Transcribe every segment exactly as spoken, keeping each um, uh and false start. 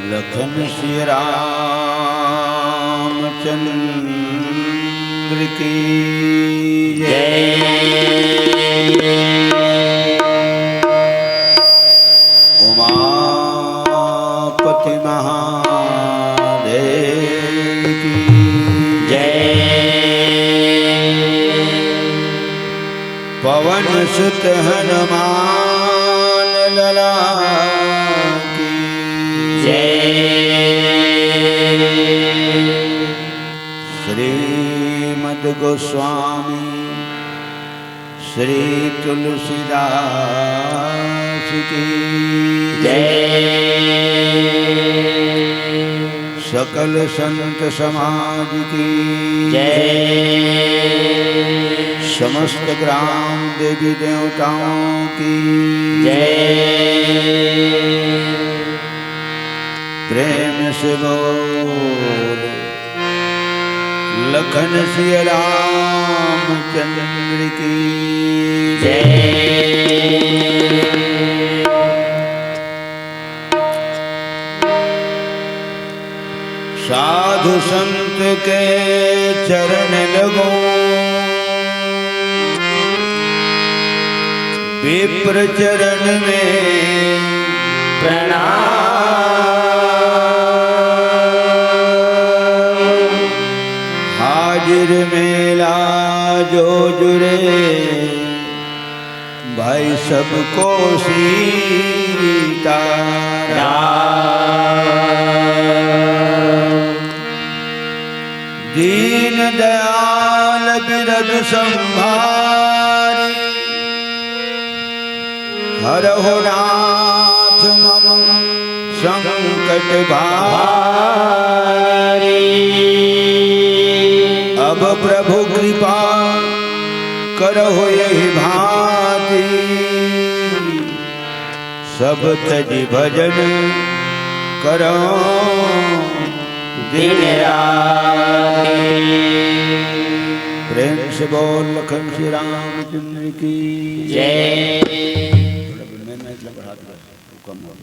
लखन सिया रामचंद्र की जय। उमापति महादेव की जय। पवन सुत हनुमान लला की जय। श्रीमद गोस्वामी श्री तुलसीदास की जय। सकल संत समाज की जय। समस्त ग्राम देवी देवताओं की जय। प्रेम से बोल लखन सिया रामचंद्र की जय। साधु संत के चरण लगो, विप्र चरण में प्रणाम। हाजिर मेला जो जुड़े, भाई सबको सीताराम। दीन दयाल बिरद संभारी, हरहु नाथ मम संकट भारी। अब प्रभु कृपा करहु यहि भाँति, सब तजि भजन करहु दिन राति। प्रेम से बोल लखन सिया रामचंद्र की जय। थोड़ा मैं, मैं इतना बढ़ा दूंगा, कम हो गया।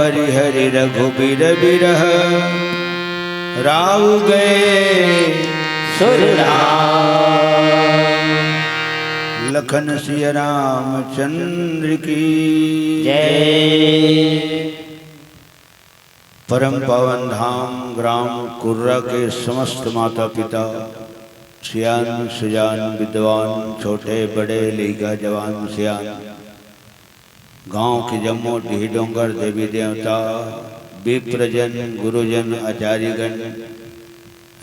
हरि हरि रघुबीर बिरह राव गए सुरनाम। लखन सिया रामचंद्र की जय। परम पावन धाम ग्राम कुर्रा के समस्त माता पिता, सियान सुजान विद्वान, छोटे बड़े लइका जवान सियान, गांव के जम्मो डीह डोंगर देवी देवता, विप्रजन, गुरुजन, आचार्यगण,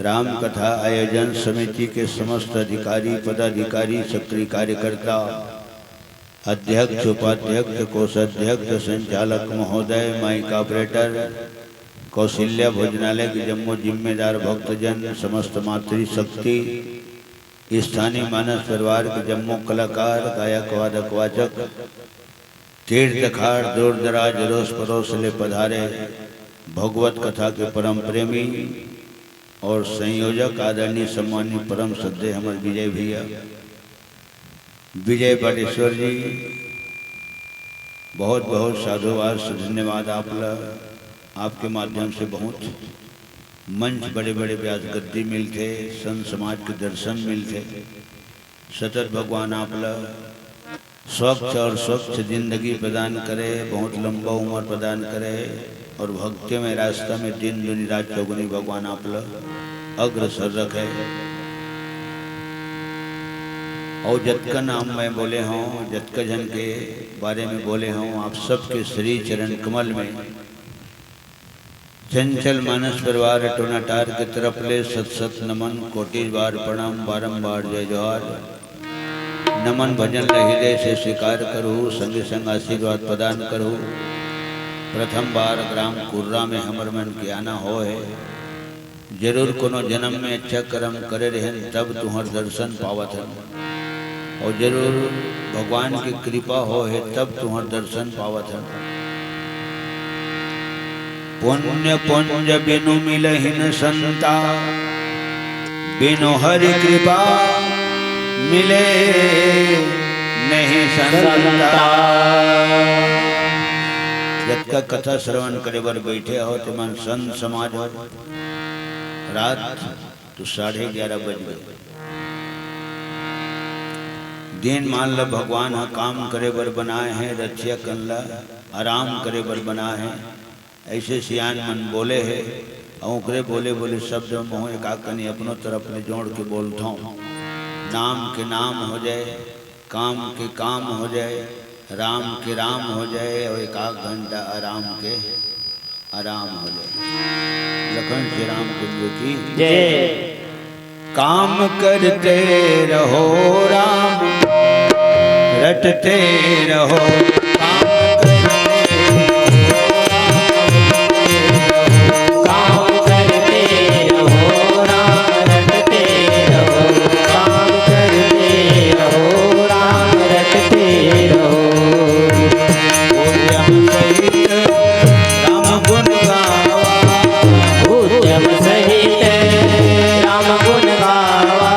राम कथा आयोजन समिति के समस्त अधिकारी, पदाधिकारी, सक्रिय कार्यकर्ता, अध्यक्ष, उपाध्यक्ष, कोषाध्यक्ष, संचालक महोदय, माइक ऑपरेटर, कौशल्या भोजनालय के जम्मो जिम्मेदार भक्तजन, समस्त मातृशक्ति, स्थानीय मानस परिवार के जम्मो कलाकार, गायक, वादक, वाचक, तीर्थ अखाड़, दूर दराज, अरोस परोस ले पधारे भगवत कथा के परम प्रेमी और संयोजक आदरणीय सम्मानित परम श्रद्धेय हमर विजय भैया, विजय पाटेश्वर जी, बहुत बहुत साधुवाद, धन्यवाद आप ला। आपके माध्यम से बहुत मंच बड़े बड़े व्यास गद्दी मिलथे, संत समाज के दर्शन मिलथे। सतत भगवान आप ला स्वच्छ और स्वच्छ जिंदगी प्रदान करे, बहुत लंबा उम्र प्रदान करे और भक्ति में रास्ता में दिन दुनी रात चौगुनी भगवान आप ला अग्रसर रखे। और जतका नाम मैं बोले हूँ, जतका जन के बारे में बोले हूँ, आप सबके श्री चरण कमल में चंचल मानस परिवार टोनाटार के तरफ ले सत सत नमन, कोटि बार प्रणाम, बारंबार जय जोहार। नमन भजन ल हृदय से स्वीकार करहु, संगे संग आशीर्वाद प्रदान करहु। प्रथम बार ग्राम कुर्रा में हमर मन के आना होय हे। जरूर कोनो जन्म में अच्छा कर्म करे रहेन, तब तुंहर दर्शन पावत हन। और जरूर भगवान की कृपा होय हे, तब तुंहर दर्शन पावत हन। पुण्य पुंज बिनु मिलहिन संता, बिनु हरि कृपा मिले नहीं संता। जतका कथा श्रवण करे बर बैठे हो, तेमन संत समाज हो। रात तो साढ़े ग्यारह बज गए। दिन मान ल भगवान ह काम करे बर बनाए हे, रथिया कन ल आराम करे बर बनाए हे। ऐसे सियान मन बोले हे, अउ ओकरे बोले बोले शब्द महूँ एक आध कनी अपनो तरफ ले जोड़ के बोलथौं। नाम के नाम हो जाए, काम के काम हो जाए, राम के राम हो जाए, और एक आध घंटा आराम के आराम हो जाए। लखन श्री रामचंद्र की जय। काम करते रहो राम, रटते रहो। काम करते रहो राम, काम करते रहो राम, रटते रहो। काम करते रहो राम, रटते रहो। उद्यम सहित राम गुण गावा। उद्यम सहित राम गुण गावा।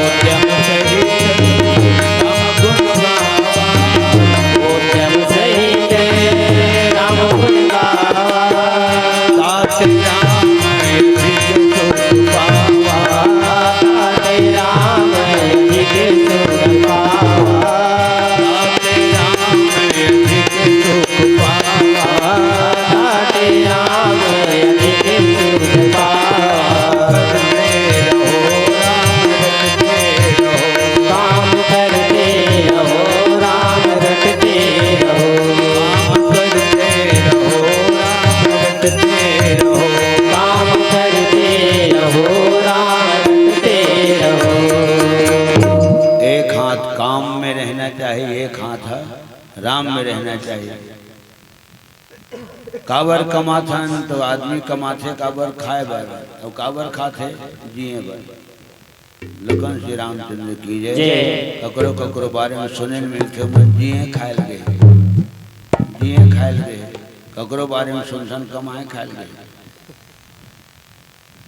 उद्यम सहित राम गुण गावा। उद्यम सहित राम गुण गावा। ताते राम अधिक सुख पावा। ताते राम अधिक सुख पावा। ताते राम अधिक सुख पावा। ताते राम अधिक सुख पावा। करते रहो राम रटते रहो। काम करते रहो राम रटते रहो। काम करते रहो राम रटते रहो। काम करते रहो राम रटते रहो। एक हाथ काम में रहना चाहिए, एक हाथ राम में रहना चाहिए। काबर कमाथन तो आदमी कमाथे काबर खाए बर, अउ काबर खाथे जिए बर। लखन श्री रामचंद्र की जय। जय। ककरो ककरो बारे में सुने ल मिलथे, "ओमन जिए खाए ल गे, जिए खाए ल गे।" ककरो बारे में सुनथन, "कमाए खाए ल गे।"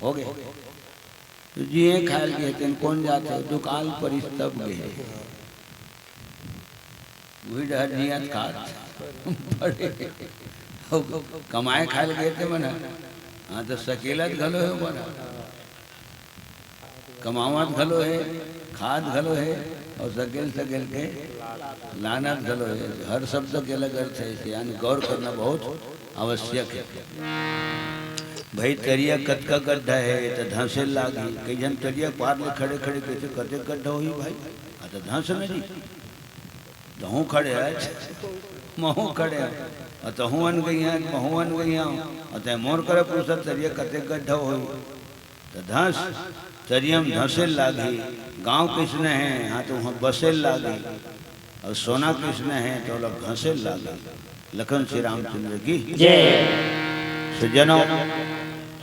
हो गे। तो जिए खाए ल गे, तेन कोन जाथे? दुकाल परिस तब गे। उही डहर जियत खात। बड़े कमाए खाए ल गे ते मन ह। हाँ, तो सकेलत घलो हे मन ह। कमावत घलो हे, खात घलो हे, अउ सकेल सकेल के लानत घलो हे। हर शब्द के अलग अर्थ हे, यानी गौर करना बहुत आवश्यक हे। भाई, तरिया कतका गड्ढा हे, त धंसे लागही। कई झन तरिया पार ले खड़े खड़े कहिथे, "कतेक गड्ढा होही भाई?" "हाँ, त धंस न जी।" तहूँ खड़े हस, महूँ खड़े हँव। अउ तहूँ अन गई हस, महूँ अन गई हँव। अउ तैं मोर करा पूछत, "तरिया कतेक गड्ढा होही?" त धंस, तरिया म धंसे ल लागही। गाँव कइसने हे, हाँ, त उहाँ बसे ल लागही। अउ सोना कइसने हे, त ओला घसे ल लागही। लखन श्री रामचंद्र की जय। सज्जनों,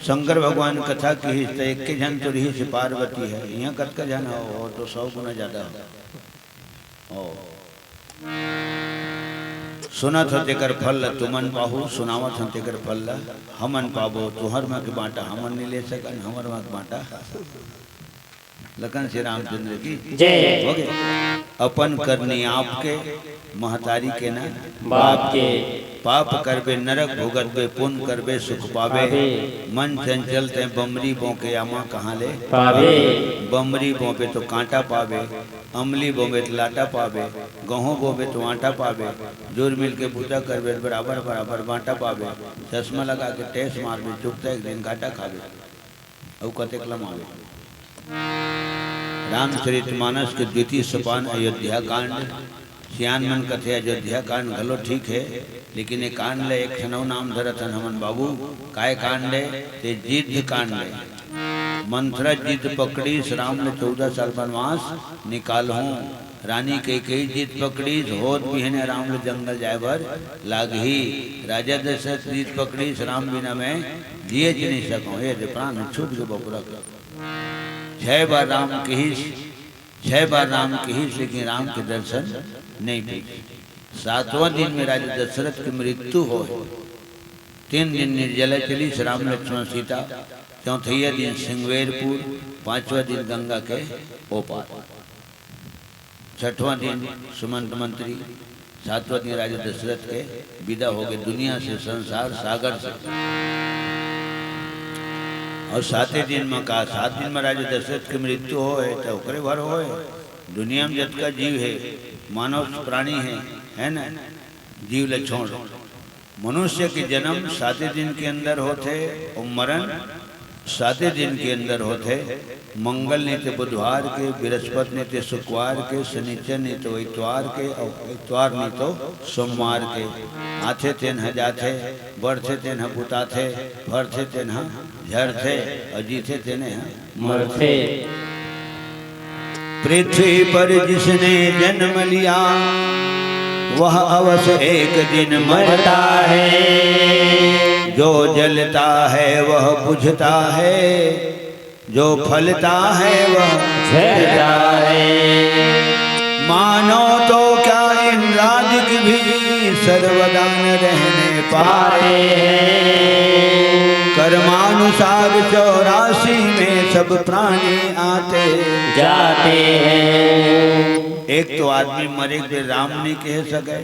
शंकर भगवान कथा किहिस त एके झन तो रिहिस पार्वती ह। इहाँ कतका झन हो, हो तो सौ गुना जादा हो। ओ। सुनत हो तेकर फल ल तुमन पाहू, सुनावत हो तेकर फल ल हमन पाबो। तुहर मा के बाँटा हमन नइ ले सकन, हमर मा के बाँटा। लखन श्री रामचंद्र की जय। हो गे। अपन करनी आपके, महतारी के ना बाप के। पाप करबे नरक भुगतबे, पुन करबे सुख पाबे। पाबे। मन चंचल तैं बमरी बों के आमा कहाँ ले पाबे। बमरी बोबे तो काँटा पाबे, अमली बोबे त लाटा पाबे, गहूँ बोबे त आटा पाबे, जुर मिल के बूता करबे त बराबर बराबर बाँटा पाबे। चश्मा लगा के टेस मारबे, चुकता एक दिन घाटा खाबे। अउ कतेक लमाबे। रामचरित मानस के द्वितीय सोपान अयोध्या कांड। सियान मन कथे अयोध्या कांड घलो ठीक हे, लेकिन ये कांड ले एक ठन अउ नाम धरत हन हमन बाबू। काय कांड हे? ते जिद्ध कांड हे। मंथरा जिद पकड़ीस राम ल चौदह साल बनवास निकालहूँ। रानी कैकेयी जिद पकड़ीस होत बिहने राम ल जंगल जाय बर लागही। राजा दशरथ जिद पकड़ीस राम बिना मैं जियेच नइ सकँव। ए दे प्राण छूट गे बपुरा के। छै बार राम किहिस, छै बार राम किहिस, लेकिन राम के दर्शन नइ पाइस। सातवाँ दिन में राजा दशरथ के मृत्यु होय। तीन दिन निर्जला चलिस राम लक्ष्मण सीता, चौथैया दिन सिंगवेरपुर, पाँचवा दिन गंगा के ओपार, छठवाँ दिन सुमंत मंत्री, सातवाँ दिन राजा दशरथ के विदा होगे दुनिया से, संसार सागर से। अउ साते दिन म का, सात दिन म राजा दशरथ के मृत्यु होय त ओकरे भर होय। दुनिया म जतका जीव हे, मानव प्राणी हे, हे न, जीव ल छोड़। मनुष्य के जन्म साते दिन के अंदर होथे अउ मरन साते दिन के अंदर होथे। मंगल नइ ते बुधवार के, बृहस्पति नइ ते शुक्रवार के, शनिचर नइ ते इतवार के अउ इतवार नइ ते सोमवार के। आथे तेन ह जाथे, बढ़थे तेन ह बुताथे, फरथे तेन ह झरथे अउ जीथे तेने ह मरथे। पृथ्वी पर जिसने जन्म लिया, वह अवश्य एक दिन मरता है। जो जलता है वह बुझता है, जो फलता है वह झरता है। मानो तो क्या इन राज की भी सर्वदा न रहने पाए हैं। कर्मानुसार चौरासी में सब प्राणी आते जाते हैं। एक तो आदमी मरे के राम नइ कहे सके,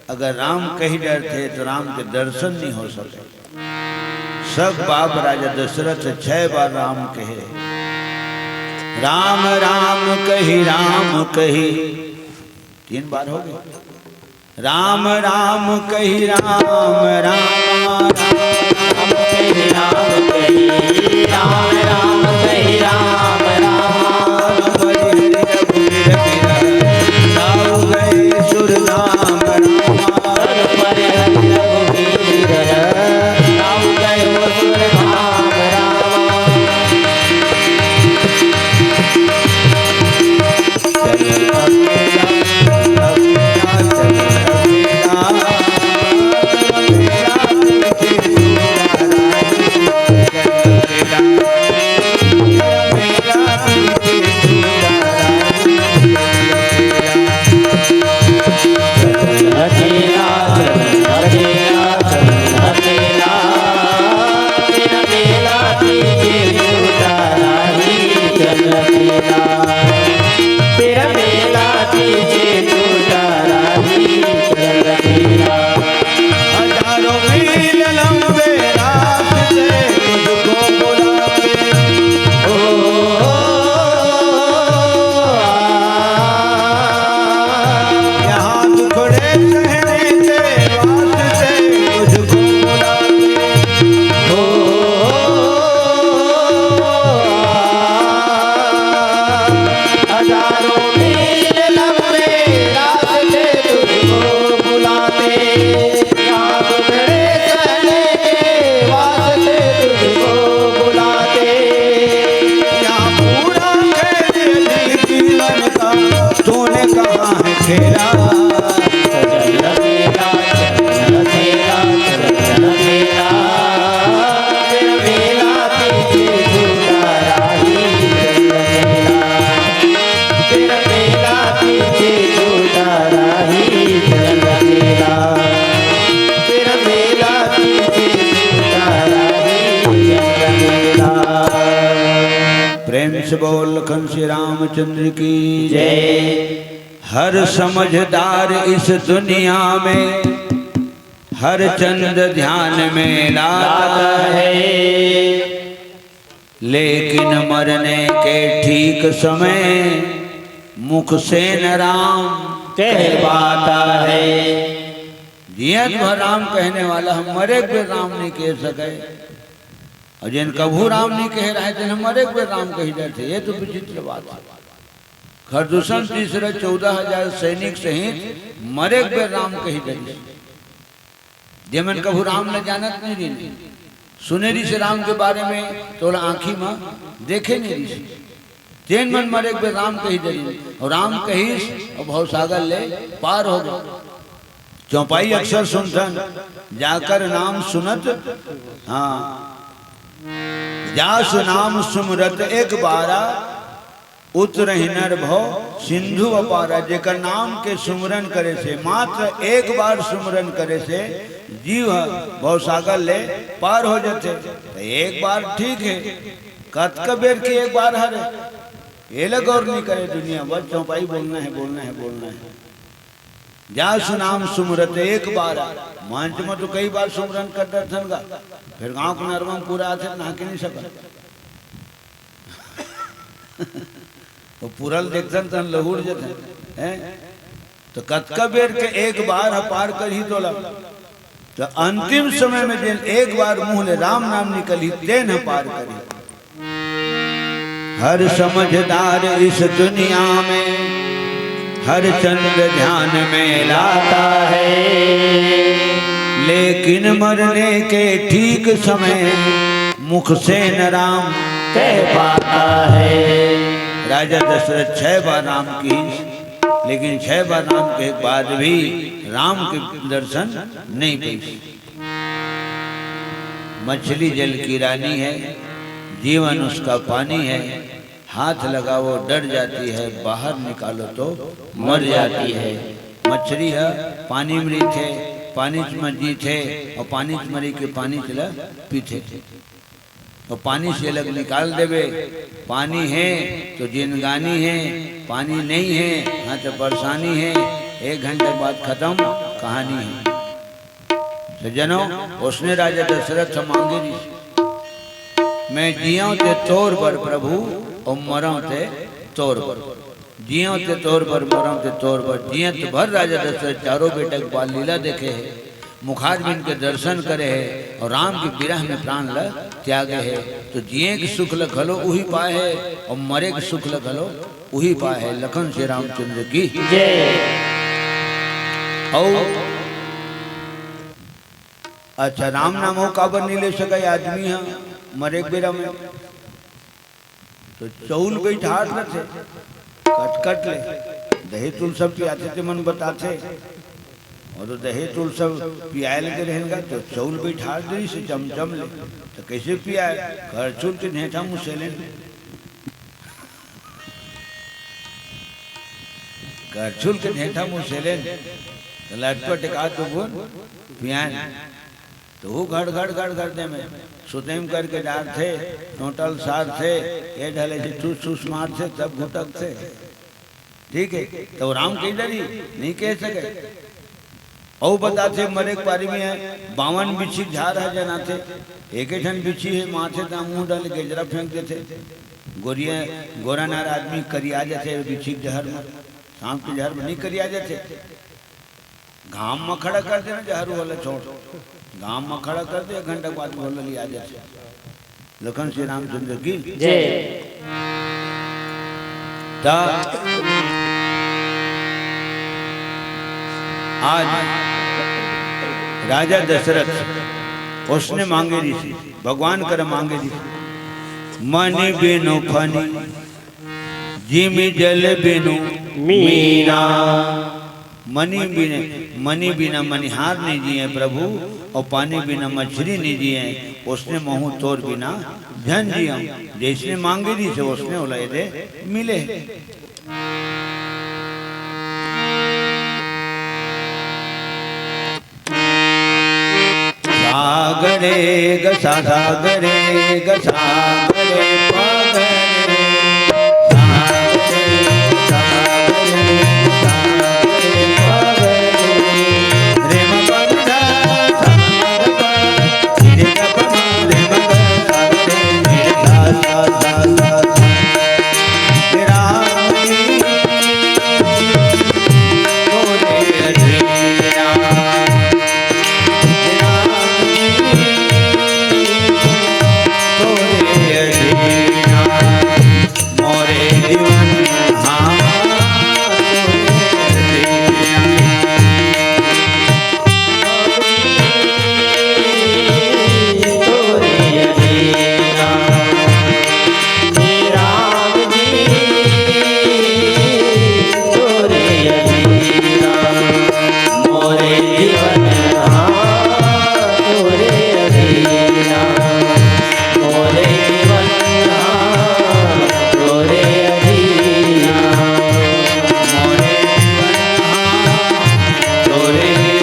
अगर राम कहि डरथे तो राम के दर्शन नइ हो सके। सब बाप राजा दशरथ छै बार राम कहे, राम राम कहि राम कहि, तीन बार हो गे। राम राम कहि राम राम, राम कहि राम कहि, राम राम कहि राम राम। राम गए सुर धाम राम। खेला, चल खेला, चल खेला, चल खेला। मेरा मेला पीछे छूटा राही, चल खेला। मेरा मेला पीछे छूटा राही, चल खेला। मेरा मेला पीछे छूटा राही, चल खेला। प्रेम से बोल लखन श्री रामचंद्र की जय। हर समझदार इस दुनिया में हर चंद ध्यान में लाता है, लेकिन मरने के ठीक समय मुख से न राम कह पाता है। जियत भर राम कहने वाला हम मरे के बेर राम नहीं कह सके, और जिन कभू राम नहीं कह रहे थे, हम मरे के बेर राम कही जाते। ये तो विचित्र बात है। खरदूषण तीसरा चौदह हजार सैनिक सहित मरे के बेर राम कही डरिस। जेमन कभू राम ल जानत नहीं रहिन, सुने रहिस राम के बारे में, तो ओला आँखी म देखे नहीं रहिस। तेन मन मरे के बेर राम कही डरिन, और राम कहिस, और भवसागर ले पार हो गए। चौपाई अक्सर सुनथन, जाकर नाम सुनत, हाँ, जासु नाम सुमरत एक बारा, उतरहि नर भव सिंधु अपारा। जेकर नाम के सुमरन करे से, मात्र एक बार सुमरन करे से जीव ह भवसागर ले पार हो जाथे। तो एक बार ठीक है, कतका बेर के एक बार हरे, एला गौर नहीं करे दुनिया, बस चौपाई बोलना है, बोलना है, बोलना है। जासु नाम सुमरत एक बार, मंच में तो कई बार सुमरन कर डरथन गा, फिर गांव के नरवा म पूरा आथे, नहा के नहीं सकत। वो पूरा ल देखथन तहन लहुड़ जथन, हैं? तो कतका बेर के एक बार ह पार करही तोला, तो अंतिम समय में जेन एक बार मुंह ले राम नाम निकलही, तेन ह पार करही। हर समझदार इस दुनिया में हर चंद ध्यान में लाता है, लेकिन मरने के ठीक समय मुख से न राम कह पाता है। राजा दशरथ छह बार राम कहिस, लेकिन छह बार राम के बाद भी राम के दर्शन नहीं पाइस। मछली जल की रानी है, जीवन उसका पानी है, हाथ लगाओ डर जाती है, बाहर निकालो तो मर जाती है। मछली ह पानी में रहिथे, पानी म जीथे, और पानी म रहि के पानी ल पीथे। और पानी से अलग निकाल देवे, पानी है तो जिंदगानी है, पानी नहीं है हाँ तो परेशानी है, एक घंटे बाद खत्म कहानी है। तो जनो, उसने राजा दशरथ से मांगे रहिस, मैं जियंव ते तोर बर प्रभु, और मरंव ते तोर बर। जियंव ते तोर बर, मरंव ते तोर बर। जियत भर राजा दशरथ चारों बेटा के बाल लीला देखे है, मुखारबिंद के दर्शन करे है, और राम के विरह में प्राण ल त्यागे है। तो जिए के सुख ल घलो उही पाए है, और मरे के सुख ल घलो उही पाए है। लखन श्री रामचंद्र की जय। अउ अच्छा, राम नाम हो काबर नहीं ले सका ये आदमी ह मरे के बेरा में? तो चौल बइठात रथे, कट कट ले, दही तुलसा पियाथे ते मन बताथे। और तो दही तुलसा पियाए लगे रहेगा, तो चौल बइठात दे से चमचम ले, तो कैसे पियाए? करछुल के ढेंठा मुसेले। करछुल के ढेंठा मुसेले, तो लटपट एक आध दो बूंद पियान। तो वो घड़ घड़ घड़ घड़ दे में सुतेम करके डारथे, टोटल सारथे, ये ढले से ठूस ठूस मारथे, तब घुटकथे। ठीक है, तो राम कही डरी, नहीं कह सके। अउ बताथे मरे के बारे में है, बावन बिच्छी के झार ह जनाथे, एके ठन बिच्छी हे, माथे ता मुंह डाले गेजरा फेंक देथे। गोरिया, गोरा नार आदमी करिया जाथे बिच्छी के जहर में, सांप के जहर में नहीं करिया जाथे। घाम में खड़ा कर देना जहर वाला छोड़, घाम में खड़ा कर दे, एक घंटा बाद वाला लिया जाथे। लखन श्री रामचंद्र की जय। ता आज राजा दशरथ उसने मांगे रहिस, भगवान कर मांगे रहिस, मनि बिनु फनि जिमि जल बिनु मीना। मनी बिना, मनी बिना मनिहार नइ जिये प्रभु, अउ पानी बिना मछरी नइ जिये, ओसने महूँ तोर बिना झन जियँव। जइसने मांगे रिहिसे ओसने ओला एदे मिले हे। सागरे ग सा, सागरे ग सागरे पगरे। सागरे ग सागरे सागरे पगरे। रे म प म ध सा म ग प, रे ग प म रे म ग सागरे रे सा सा सा सा सा। राम जी तोरे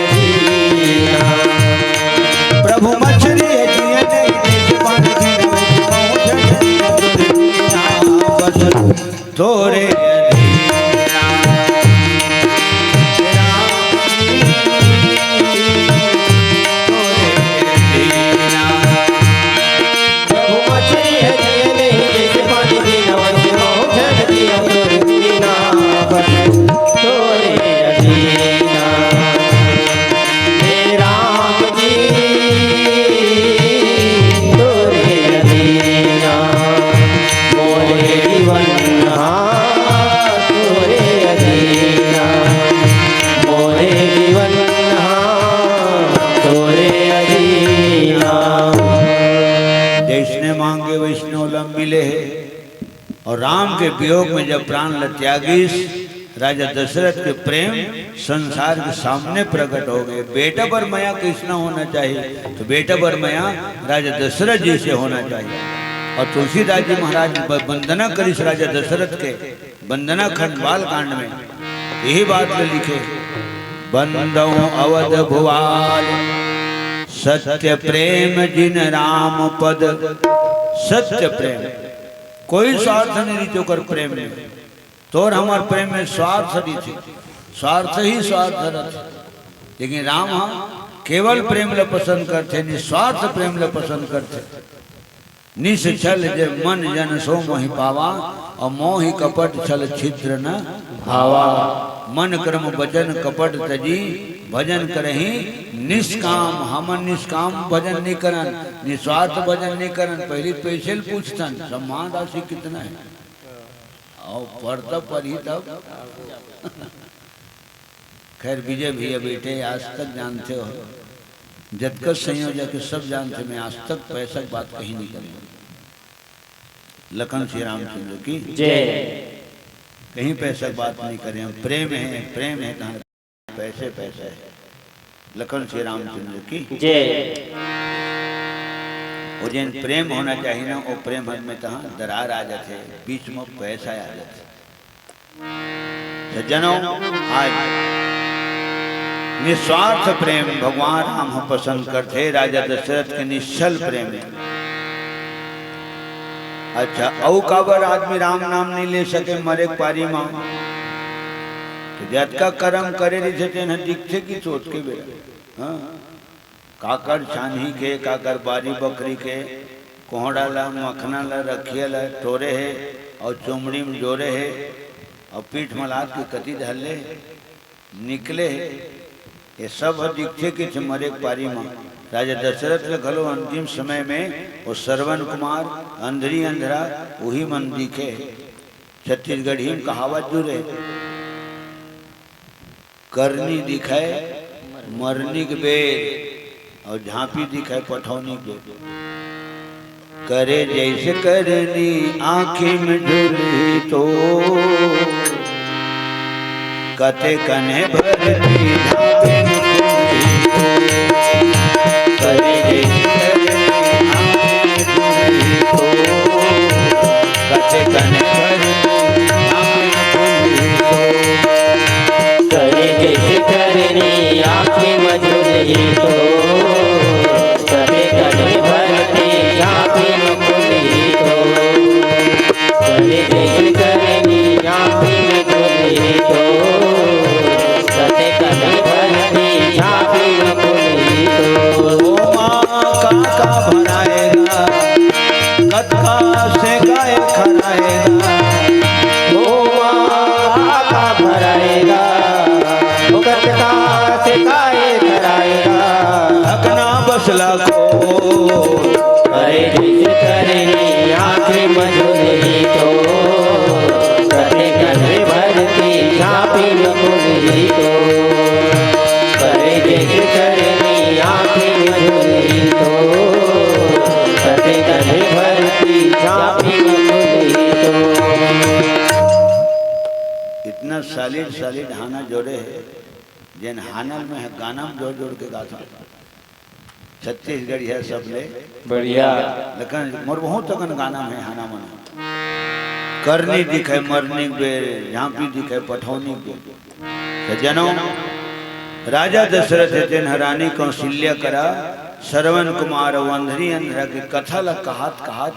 अधीना। प्रभु मछरी है जिए नहीं, जिस पानी में पहुँच गए। तोरे अधीना। प्रभु मछली है जिए नहीं, जैसे पानी बिना, वैसे मोहन दिया तोरे बिना। बस तोरे अधीना। हे राम जी, तोरे अधीना। मोरे जीवन हा तोरे अधीना। मोरे जीवन हा तोरे अधीना। जैसने मांगे वैसने ओला मिले हे। अउ राम के वियोग में जब प्राण ल त्यागिस, राजा दशरथ के प्रेम संसार के सामने प्रकट हो गए। बेटा बर मया कइसना होना चाहिए, तो बेटा बर मया राजा दशरथ जैसे होना चाहिए। अउ तुलसीदास जी महाराज ब-, वंदना करिस राजा दशरथ के, वंदना खंड बाल कांड में यही बात ल लिखे, "बंदौ अवध भुआल सत्य प्रेम जिन राम पद।" सत्य प्रेम, कोई स्वार्थ नहीं रहिथे ओकर प्रेम में। तोर हमर प्रेम में स्वार्थ रहिथे, स्वार्थ ही स्वार्थ रहिथे। लेकिन राम ह केवल प्रेम ल पसंद करथे, निस्वार्थ प्रेम ल पसंद करथे। "निस छल जे मन जन सो मोहि पावा, अउ मोहि कपट छल छिद्र न भावा।" मन क्रम वचन कपट तजी, भजन करही निष्काम। हमन निष्काम भजन नहीं करन, निस्वार्थ भजन नहीं करन। पहली पैसे ल पूछथन, सम्मान राशि कितना है? अउ पढ़ता पढ़ी तब। खैर, विजय भैया बैठे, आज तक जानते हो, जतका संयोजक है, सब जानते, मैं आज तक पैसा की बात कहीं नहीं करें। लखन श्री रामचंद्र की जय। कहीं पैसा की बात नहीं करें हम, प्रेम है, प्रेम है, कहाँ पैसे, पैसे है। लखन श्री रामचंद्र की जय। वो जेन प्रेम होना चाहिए ना, वो प्रेम हद में तहाँ दरार आ जाते, बीच में पैसा आ जाते। सज्जनों, आज निस्वार्थ प्रेम भगवान राम ह पसंद करथे, राजा दशरथ के निश्छल प्रेम हे। अच्छा, अउ काबर आदमी राम नाम नहीं ले सके मरे के पारी मा? तो जतका करम करे रहिथे, तेन ह दिखथे कि सोच के बेरा, हाँ? काकर छानही के, काकर बारी बखरी के, कोहड़ा ला, मखना ला, रखिया ला टोरे हे, अउ चोमड़ी में जोरे हे, अउ पीठ म लाद के कति धर ले, निकले हे। ये सब ह दिखथे किथे मरे के पारी म। राजा दशरथ ल घलो अंतिम समय में वो श्रवण कुमार, अंधरी अंधरा, उही मन दिखे हे। छत्तीसगढ़ी में कहावत जुरे, करनी दिखय मरनी के बेर, अउ झांपी दिखय पठौनी के बेर। करे जैसे करनी आँखी में झुलही तो, कते कने भरती झांपी में कुंडी तो, करे जैसे करनी आंखी में कुंडी तो। कते कने भरती झांपी में कुंडी तो, करे जैसे करनी आंखी में कुंडी तो। कते कने भरती झांपी में कुंडी तो, करे जैसे करनी आंखी में कुंडी तो। कते कने भरती झांपी में कुंडी तो। ओ माँ, काका भराएगा, कतका से गाय खराएगा। ओ माँ, काका भराएगा, ओ कतका से गाय खराएगा। अकना बसला को, करे जैसे करनी आंखी में कुंडी तो, कते कने भरती झांपी में कुंडी तो। करे जैसे करनी आंखी में कुंडी तो, कते कने भरती झांपी में कुंडी तो। इतना solid solid हाना जोड़े हे, जेन हाना ल मैं गाना में जोड़ जोड़ के गाथंव। छत्तीसगढ़िया सबले बढ़िया। लेकिन मोर बहुत अकन गाना में हाना मना। करनी दिखे मरनी के बेर, झांपी दिखे पठौनी के बेर। सज्जनों, राजा दशरथ हे तेन ह रानी कौशल्या करा श्रवण कुमार अउ अंधरी अंधरा के कथा ल कहत कहत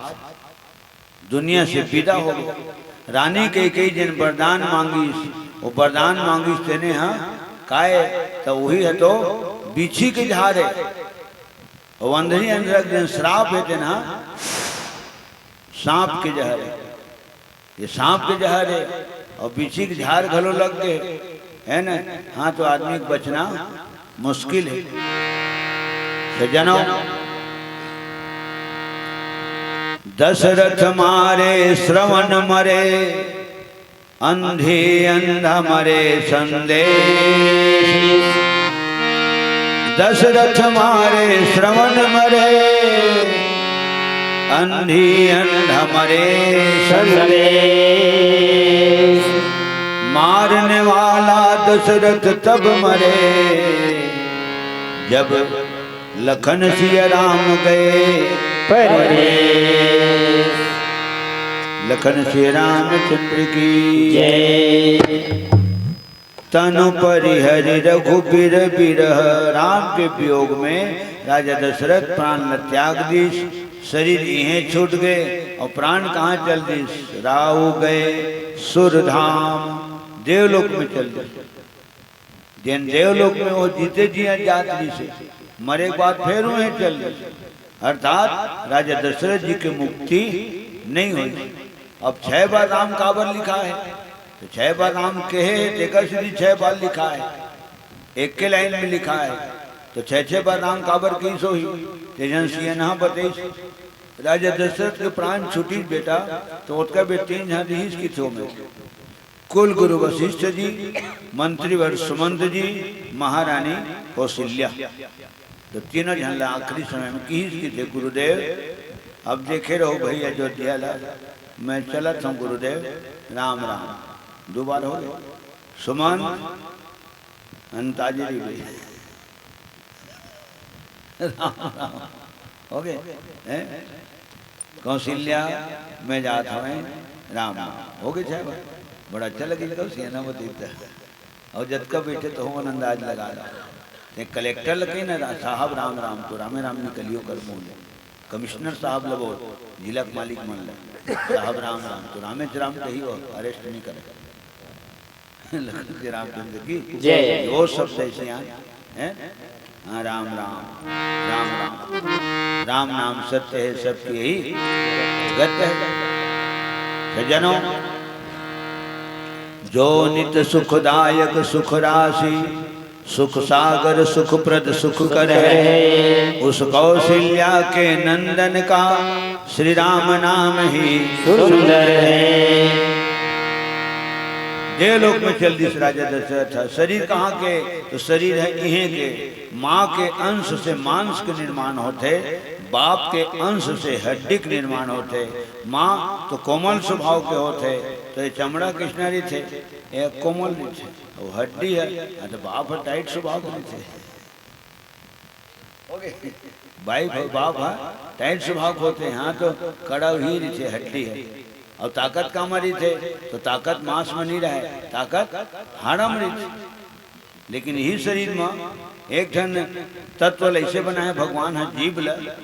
दुनिया से विदा हो गे। रानी कैकेयी जेन वरदान मांगिस, वो वरदान मांगिस तेने ह काय, त उही ह तो बिछी के झार हे। अउ अंधरी अंधरा के जेन श्राप हे तेन ह सांप के जहर हे। ये सांप के जहर हे अउ बिछी के झार घलो लग गे, हे न? हाँ, तो आदमी के बचना मुश्किल हे। सज्जनों, दशरथ मारे श्रवण मरे, अंधी अंधा मरे संदेश। दशरथ मारे श्रवण मरे, अंधी अंधा मरे संदेश। मारने वाला दशरथ तब मरे, जब लखन सिया राम गए परदेस। लखन सिया रामचंद्र की जय। तनु परिहरि रघुबीर बिरह। राम के वियोग में राजा दशरथ प्राण ल त्याग दिस, शरीर इहें छूट गए अउ प्राण कहाँ चल दिस? राहु गए सुर धाम, देवलोक में चल दिस। जेन देवलोक में वो जीते जिया जात रिहिसे, मरे के बाद फेर उहें चल दिस। अर्थात राजा दशरथ जी के मुक्ति नहीं होइस। अब छह बार राम काबर लिखा हे? तो छह बार राम कहे हे, तेकर सेती छह बार लिखा हे, एक के लाइन में लिखा हे। तो छह छह बार राम काबर कहिस होही? ते झन सियनहा बतइस। राजा दशरथ के प्राण छूटिस बेटा, तो ओतका बेर तीन झन रिहिस किथे ओमे। कुल गुरु वशिष्ठ जी, मंत्रीवर सुमंत जी, महारानी कौशल्या, तो तीनों झन ला आखिरी समय में किहिस किथे, गुरुदेव, अब देखे रहो भई अयोध्या ला, मैं चलत हंव गुरुदेव, राम राम। दू बार हो गे। सुमंत, अंताजलि भी। राम राम। हो गे? हैं? कौशल्या, मैं जात हवं, राम राम। हो गे छह बार? बड़ा अच्छा लगिस कौशल्या ना बतइस त। अउ जतका बइठे तहू मन अंदाज लगा लो। ते कलेक्टर ल कहि ना, रा-, साहब राम राम, तो रामे राम निकलियो कर मुंह ले। कमिश्नर साहब ल बोल, जिला के मालिक मन ल, साहब राम राम, तो रामेच राम कही, वो अरेस्ट नइ करे। लखन के रामचंद्र की जय। वो शब्द ऐसे आए, हैं? हाँ, राम राम, राम राम। राम नाम सत्य है, सबकी यही गत है। सज्जनों, जो नित सुखदायक सुख राशि, सुख सागर सुखप्रद सुख करहे, उस कौशल्या के नंदन का श्री राम नाम ही सुंदर है। देवलोक में चल दिस राजा दशरथ ह। शरीर कहाँ के? तो शरीर है इहें के। माँ के अंश से मांस के निर्माण होथे, बाप के अंश से हड्डी के निर्माण होथे। माँ तो कोमल स्वभाव के होथे, तो ये चमड़ा किसना रहिथे? ये कोमल रहिथे। वो हड्डी है, हाँ, तो बाप ह टाइट स्वभाव के रहिथे। ओके। भाई, बाप ह टाइट स्वभाव के होथे, हाँ, तो कड़ा ही रहिथे, हड्डी है। और ताकत कामा रहिथे? तो ताकत मांस में नहीं रहे, ताकत हाड़ा में रहिथे। लेकिन यही शरीर में एक ठन तत्व ल ऐसे बनाए भगवान ह, जीभ ल,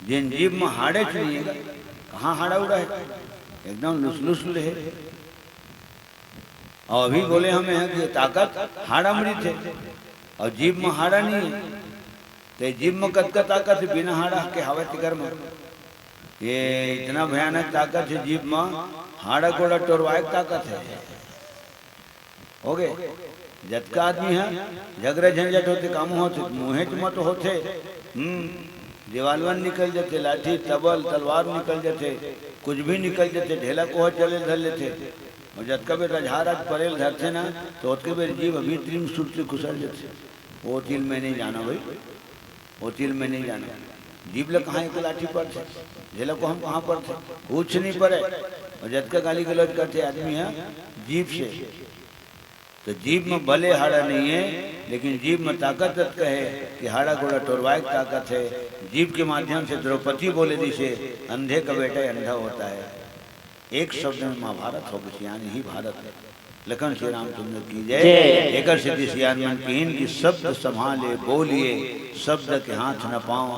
जिन जीभ में हाड़ेच नहीं है। कहाँ हाड़ा उड़ा है? एकदम लुसलुस ले है। और अभी बोले हमें हैं कि ताकत हाड़ा में रहिथे और जीभ में हाड़ा नहीं है। ते जीभ में कतका ताकत है बिना हाड़ा के हावय तेकर में? ये इतना भयानक ताकत है जीभ में, हाड़ा गोड़ा टोरवाए के ताकत है। हो गए, जतका आदमी है, झगड़ा झंझट होथे, काम होथे, मुँहे च मत होथे। हम्म, दीवालवन निकल जथे, लाठी, तबल, तलवार निकल जथे, कुछ भी निकल जथे, ढेला कोहा चले धर लेथे। और जतका बेर रजहा राज परेल धरथे ना, तो ओतके बेर जीभ भीतरी में सुरती खुसर जथे। वो चीज मैं नहीं जाना भाई, वो चीज मैं नहीं जाना। जीभ ल कहाँ एक लाठी पड़थे, ढेला कोहा म कहाँ पड़थे, कुछ नहीं पड़े। और जतका गाली गलौज करथे आदमी है जीभ से, तो जीभ में भले हाड़ा नहीं है, लेकिन जीभ में ताकत ततका है कि हाड़ा गोड़ा टोरवाए के ताकत है। जीभ के माध्यम से द्रौपदी बोले दिसे, अंधे का बेटा अंधा होता है। एक शब्द में महाभारत हो गई, यानी ही भारत है। लखन श्री रामचंद्र की जय। जय। एकर सेती सियान मन किहिन कि शब्द संभाले बोलिए, शब्द के हाथ न पाओ,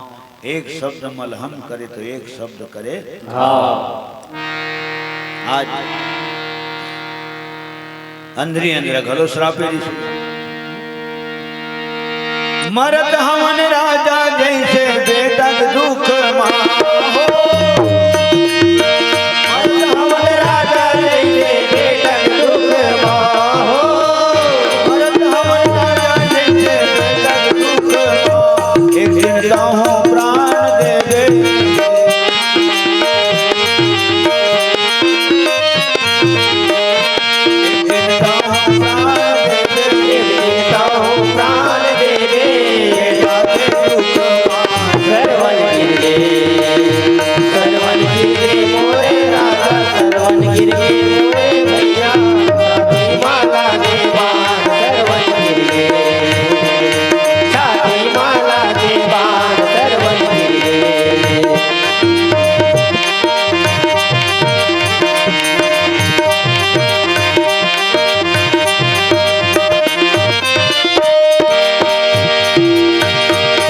एक शब्द मलहम करे तो एक शब्द करे घाव। आज अंधरी अंधरा घलो श्रापे रिहिस। मरत हवन राजा जैसे बेटक दुख माहो। मरत हवन राजा जैसे बेटक दुख माहो। मरत हवन राजा जैसे बेटक दुख माहो। एक दिन कहूँ प्राण दे दे।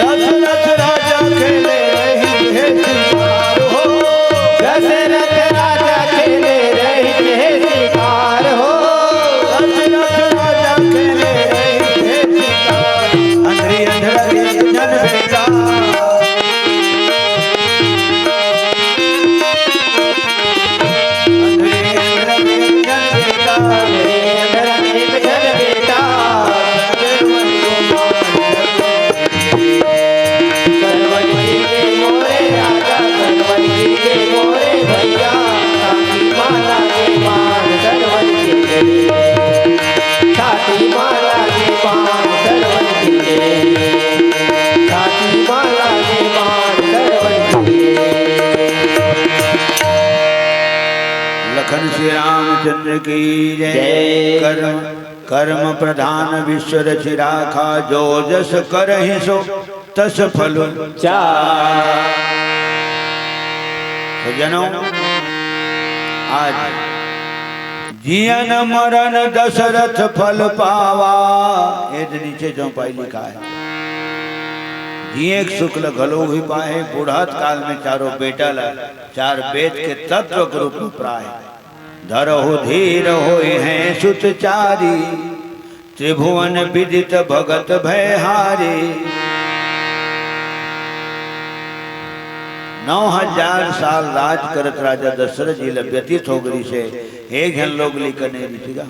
दशरथ राजा खेले रही है शिकार हो। दशरथ राजा खेले रही है शिकार हो। दशरथ राजा खेले रही है शिकार। अंधरी अंधरा एक जन बेटा। लखन श्री रामचंद्र की जय। जय। कर्म, कर्म प्रधान विश्व रचि राखा, जो जस करहिं सो तस फल चार। तो जनों, आज जियन मरन दशरथ फल पावा, ए दे नीचे चौपाई लिखा है। जिए के सुख ल घलो उही पाए, बुढ़त काल में चारों बेटा ल चार वेद के तत्व के रूप में प्राय। धरहु धीर होई हैं सुत चारी, त्रिभुवन विदित भगत भय हारी। नौ हजार साल राज करत राजा दशरथ जी ल व्यतीत हो गई से एक झन लोग लिख नहीं दिखेगा।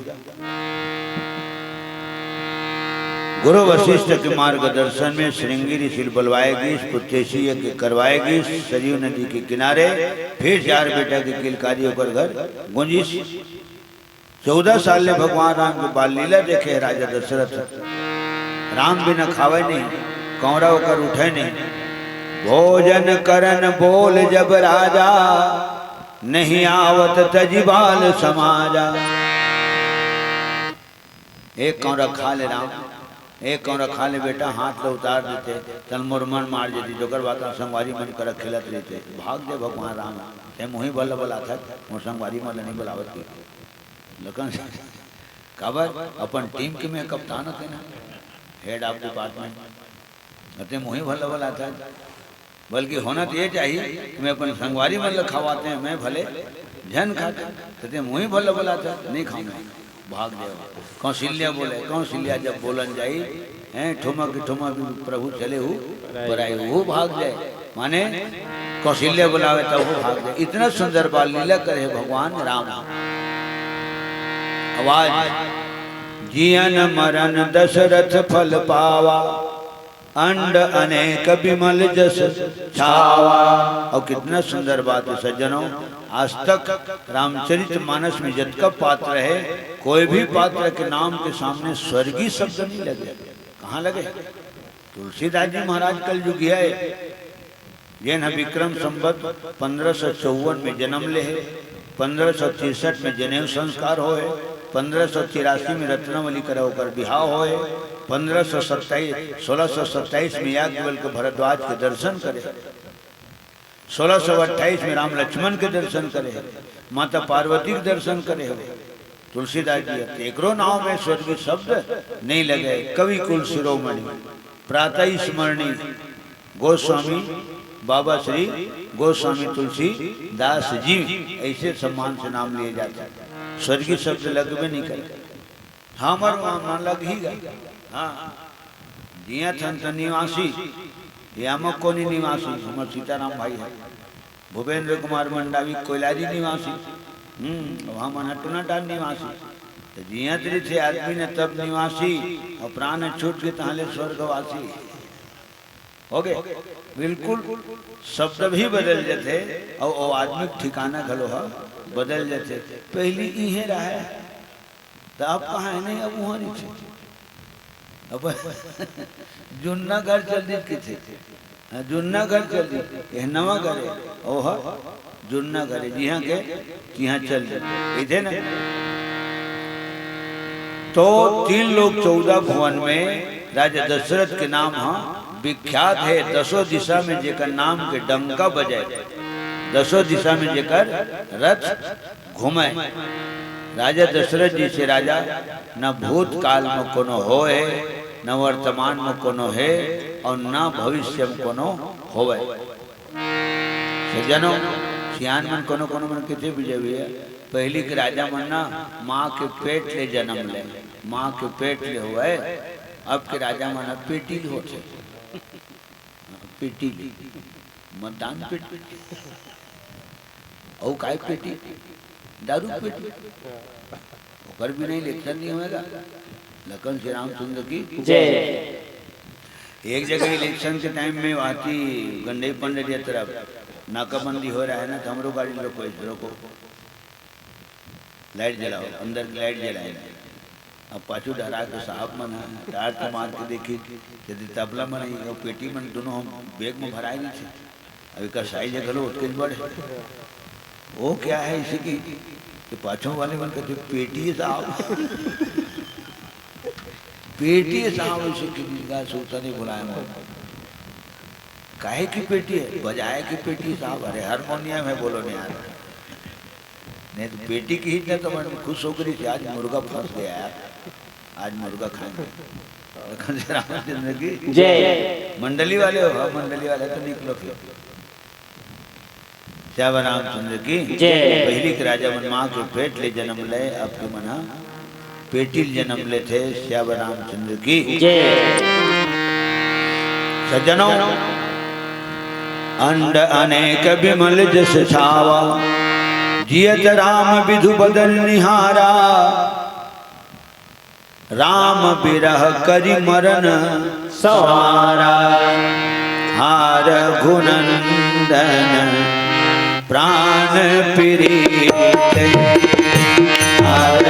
गुरु वशिष्ठ के मार्गदर्शन में श्रृंगी ऋषि ल बलवाए गीस, पुत्रेसी यज्ञ करवाए गीस, सरयू नदी के किनारे फिर चार बेटा के किलकारी ओकर घर गूंजिस। चौदह साल ले भगवान राम के बाल लीला देखे हे राजा दशरथ। राम बिना खावे नहीं, कौरा ओकर उठे नहीं। भोजन करन बोल जब राजा, नहीं आवत तजि बाल समाजा। एक कौरा खा ले राम, एक कौरा खा ले बेटा, हाथ ले उतार देते, तन मोर मन मार देती, जोकर बात संगवारी मन कर खेलत रहते। भाग दे भगवान राम, ते मुही बल बलाथस, मोर संगवारी मन नहीं बलावत की। लेकिन काबर अपन टीम के मैं कप्तान होते ना, हेड ऑफ डिपार्टमेंट, ते मुही बल बलाथस। बल्कि होना तो ये चाहिए कि मैं अपन संगवारी मन ल खवाते हैं, मैं भले झन खाते, ते मुही बल बलाथस, नहीं खाऊंगा। भाग दे। कौशल्या बोले, कौशल्या जब बोलन जाई, हैं, ठुमक ठुमक प्रभु चले हु पराई, वो भाग जाए। माने कौशल्या बुलावे तब वो भाग जाए। इतना सुंदर बाल लीला करे भगवान राम। आवाज, जियन मरन दशरथ फल पावा, अंड अनेक बिमल जस छावा। और कितना सुंदर बात है सज्जनों, आज तक रामचरित मानस में जतका पात्र है, कोई भी पात्र के नाम के सामने स्वर्गीय शब्द नहीं लगे। कहाँ लगे? तुलसीदास जी महाराज कलयुगी है, जेन ह विक्रम संवत पंद्रह सौ चौवन में जन्म ले हे, पंद्रह सौ तिरसठ में जनेऊ संस्कार होए, पंद्रह सौ तिरासी में रत्नावली करा ओकर बिहाव होए, पंद्रह सौ सत्ताईस, सोलह सौ सत्ताईस में याज्ञवल्क्य भरद्वाज के दर्शन करे, सोलह सौ अट्ठाईस में राम लक्ष्मण के दर्शन करे, माता पार्वती के दर्शन करे हो। तुलसीदास जी ह, एकरो नाव में स्वर्गीय शब्द नहीं लगे। कवि कुल शिरोमणि, प्रातः स्मरणीय गोस्वामी, बाबा श्री गोस्वामी तुलसीदास जी, ऐसे सम्मान से नाम लिए जाते हैं। स्वर्गीय शब्द लगबे नहीं करे। हमर वहाँ मन लगही गा। हाँ, जियत हन त निवासी, ये अमक कोनी निवासी, हमर सीताराम भाई है, भूपेंद्र कुमार मंडावी कोइलारी निवासी, हम्म, अब हमन ह टोनाटान निवासी। तो जियत रहिथे आदमी न तब निवासी, और प्राण छूट के तहाँ ले स्वर्गवासी। हो गए? बिल्कुल शब्द भी बदल जथे, और वो आदमी के ठिकाना घलो ह बदल जथे। पहली इहे रहे, त अब कहाँ है नहीं, अब वहाँ रहिथे। अब जुन्ना घर चल दिस किथे। हाँ, जुन्ना घर चल दिस, यह नवा घर है। ओह, जुन्ना घर है, जिहाँ के, तिहाँ चल दिस। इथे ना। तो तीन लोक चौदह भुवन में राजा दशरथ के नाम ह विख्यात है। दसों दिशा में जेकर नाम के डंका बजे, दसों दिशा में जेकर रथ घूमे। राजा दशरथ जैसे राजा न भूतकाल में कोनो होए, न वर्तमान में कोनो है, और न भविष्य में कोनो होवे। सज्जनों, सियान मन कोनो कोनो मन किथे विजय हुए, पहली के राजा मन ना माँ के पेट ले जन्म ले, माँ के पेट ले होए, अब के राजा मन पेटी ले होथे। पेटी ले, मतदान पेटी, अउ काय पेटी, दारू पेटी, ओकर बिना इलेक्शन नहीं होएगा। लखन श्री रामचंद्र की जय। एक जगह इलेक्शन के टाइम में वहाँ की गंडई पंडरिया तरफ नाकाबंदी हो रहा है ना, तो हमरो गाड़ी रोको, रोको, लाइट जलाओ, अंदर की लाइट जलाए। अब पाछू डरा के साहब मन ह टार्च मार के देखी, यदि तबला मन ही, वो पेटी मन दोनों हम बैग में भराए नहीं थे। अब एकर साइज घलो ओतके बड़े। वो क्या है इसी की, कि पाछू वाले मन कहते, "पेटी है साहब।" पेटी है साहब, इसे की दीर्घा सूता नहीं बुलाया मन। काहे की पेटी है? बजाए की पेटी साहब, अरे हारमोनियम है, बोलो नहीं यार। नहीं तो पेटी की ही इतना तो मन खुश हो गई कि आज मुर्गा फंस गया यार, आज मुर्गा खाएंगे। लखन श्री रामचंद्र की जय। मंडली वाले हो, हाँ, मंडली वाले तो निकलो फिर। श्यावर रामचंद्र की जय। पहली के राजा मन माँ के पेट ले जन्म ले, अब के मन ह पेटी ले जन्म लेथे। श्यावर रामचंद्र की जय। सज्जनों, अंड अनेक बिमल जस छावा, जियत राम विधु बदन निहारा। राम बिरह करि मरन संवारा। हार घुनंदन प्राण प्रीत, हार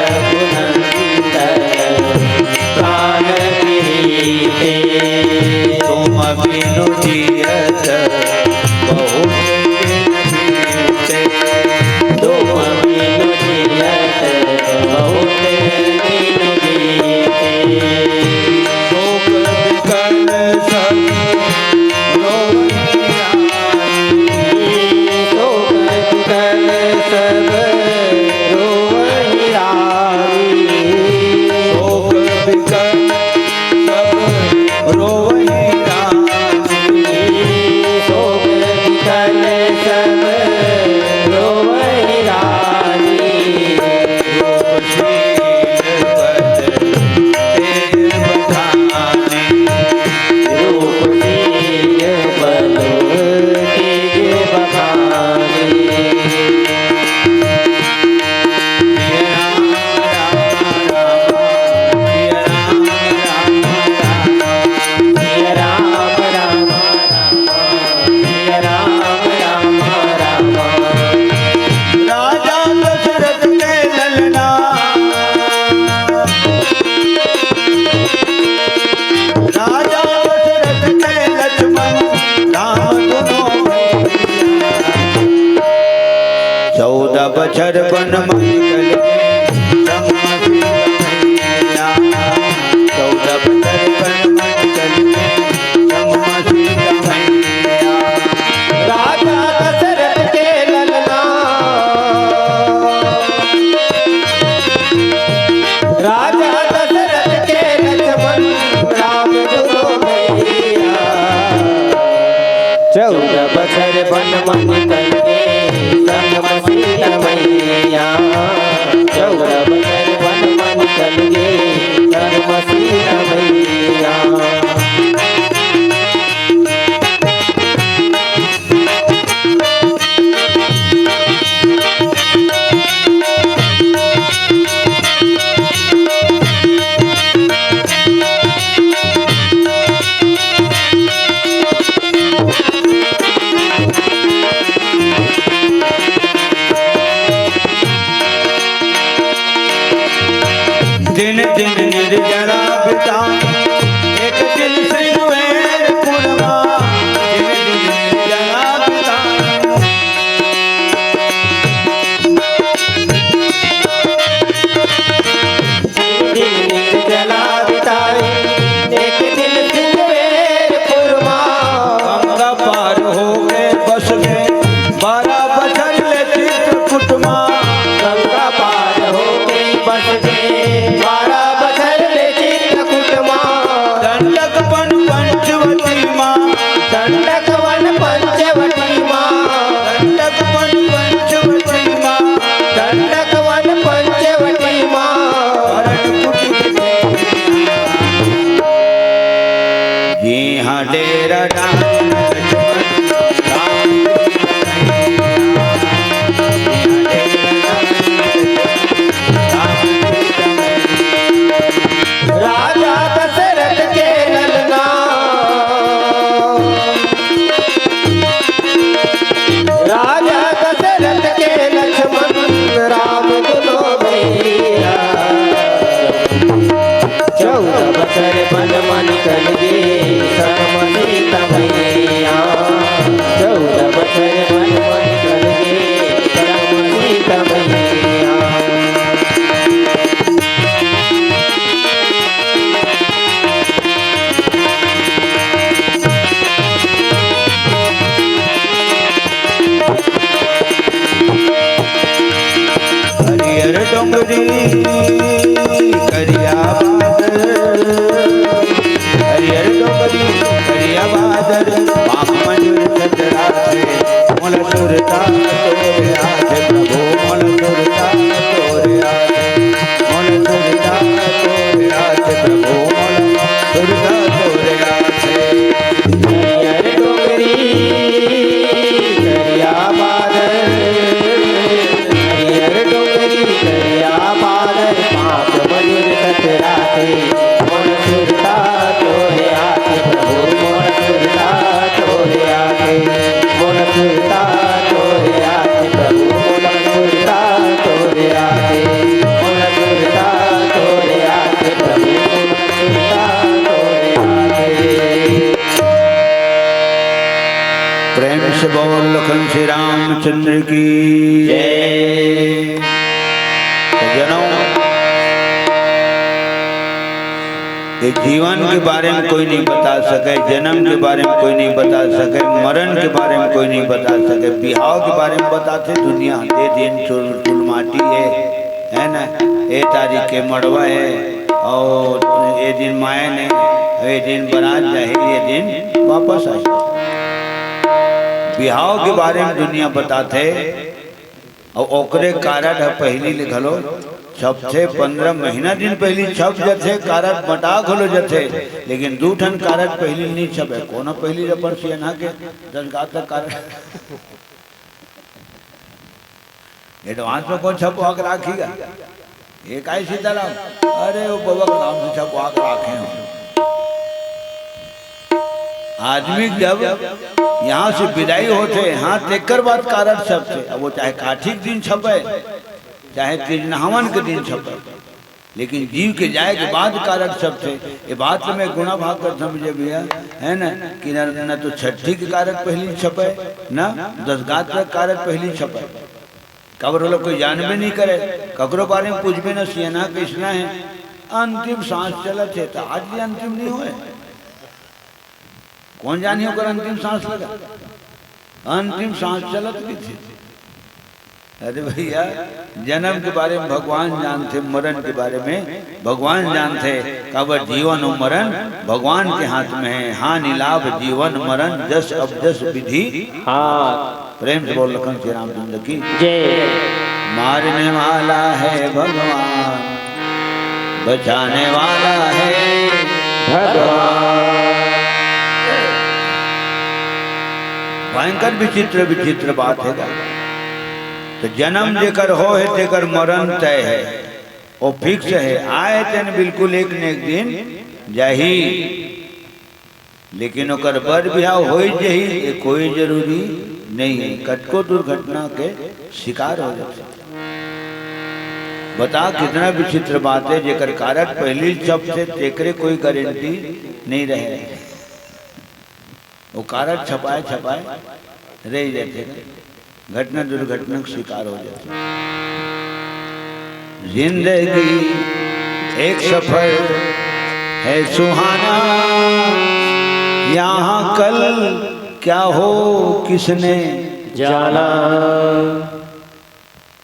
बारह बछर ले चित्रकूट मा। दंडक वन पंचवटी मा। दंडक वन पंचवटी मा। दंडक वन पंचवटी मा। दंडक वन पंचवटी मा। भरत कुटी जिहाँ डेरा डाल लक्ष्मण राम। राजा दशरथ के ललना, राजा दशरथ के लक्ष्मण राम दुनो भैया। चौदह बछर वन मा निकल गे संग म सीता मैया। चौदह बछर वन मा निकल गे संग म सीता मैया। हरियर डोंगरी करिया बादर, हरियर डोंगरी करिया बादर, पाँख मयूर छतराथे, मोला सुरता तोरे आथे प्रभु, मोला सुरता तोरे आथे, मोला सुरता तोरे आथे प्रभु, मोला सुरता तोरे आथे। हरियर डोंगरी करिया बादर, हरियर डोंगरी करिया बादर, पाँख मयूर छतराथे, मोला सुरता तोरे आथे प्रभु, मोला सुरता तोरे आथे, मोला सुरता तोरे आथे प्रभु, मोला सुरता तोरे आथे, मोला सुरता तोरे आथे प्रभु, मोला सुरता तोरे आथे। प्रेम से बोल लखन श्री रामचंद्र की जय। तो जनों, ये जीवन के बारे में कोई नहीं बता सके, जन्म के बारे में कोई नहीं बता सके, मरण के बारे में कोई नहीं बता सके, बिहाव के बारे में बताथे दुनिया, ये दिन चुल, चुल माटी है, है ना? ये तारीख के मड़वा है, और ये दिन मायन है, ये दिन बरात जाही, ये दिन वापस आही। बिहाव के बारे में दुनिया बताथे, अउ ओकरे कारड ह पहिली ले घलो छपथे, पंद्रह महीना दिन पहिली छप जथे, कारड बंटा घलो जथे, लेकिन दू ठन कारड पहिली नइ छपे। कोनो पहिली अपन सियनहा के दस गात तक कारड एडवांस में कोन छपवा के राखही गा? ये काय सीताराम? अरे, वो बबा के नाम से छपवा के राखे हो। आदमी जब यहाँ से विदाई होथे, हाँ, तेकर बाद कारड छपथे। अब वो चाहे काठी के दिन छपे, चाहे तीज नहावन के दिन छपे, लेकिन जीव के जाए के बाद कारड छपथे। ये बात ल मैं गुणा भाग कर समझे भैया, है ना, कि न, न तो छठी के कारड पहिली छपे, न दस गात के कारड पहिली छपे। काबर ओला कोई जानबे नइ करे, ककरो बारे में पूछबे न, सियनहा कइसना हे। अंतिम सांस चलत हे, त आज ले अंतिम नइ होय। कोन जानही ओकर अंतिम सांस लगा? अंतिम सांस चलत कइसे? अरे भैया, जन्म के बारे में भगवान जानथे, मरण के बारे में भगवान जानथे। काबर जीवन अउ मरण भगवान के हाथ में हे। हानि लाभ जीवन मरण, जस अब जस विधि हाथ। प्रेम से बोल लखन श्री रामचंद्र की जय। मारने वाला है भगवान, बचाने वाला है भगवान। भयंकर विचित्र विचित्र बात हे गा। त जन्म जेकर हो हे, तेकर मरण तय हे, वो फिक्स हे। आए तेन बिल्कुल एक न एक दिन जाही। लेकिन ओकर बर बिहाव होई जही, ये कोई जरूरी नइ हे। कतको दुर्घटना के शिकार हो जाथे। बता, कितना विचित्र बात हे, जेकर कारड पहिली छपथे, तेकरे कोई गारंटी नइ रहे। वो कारड छपाए छपाए रह जाथे। घटना दुर्घटना के शिकार हो जाथे। जिंदगी एक सफर है सुहाना, यहाँ कल क्या हो किसने जाना।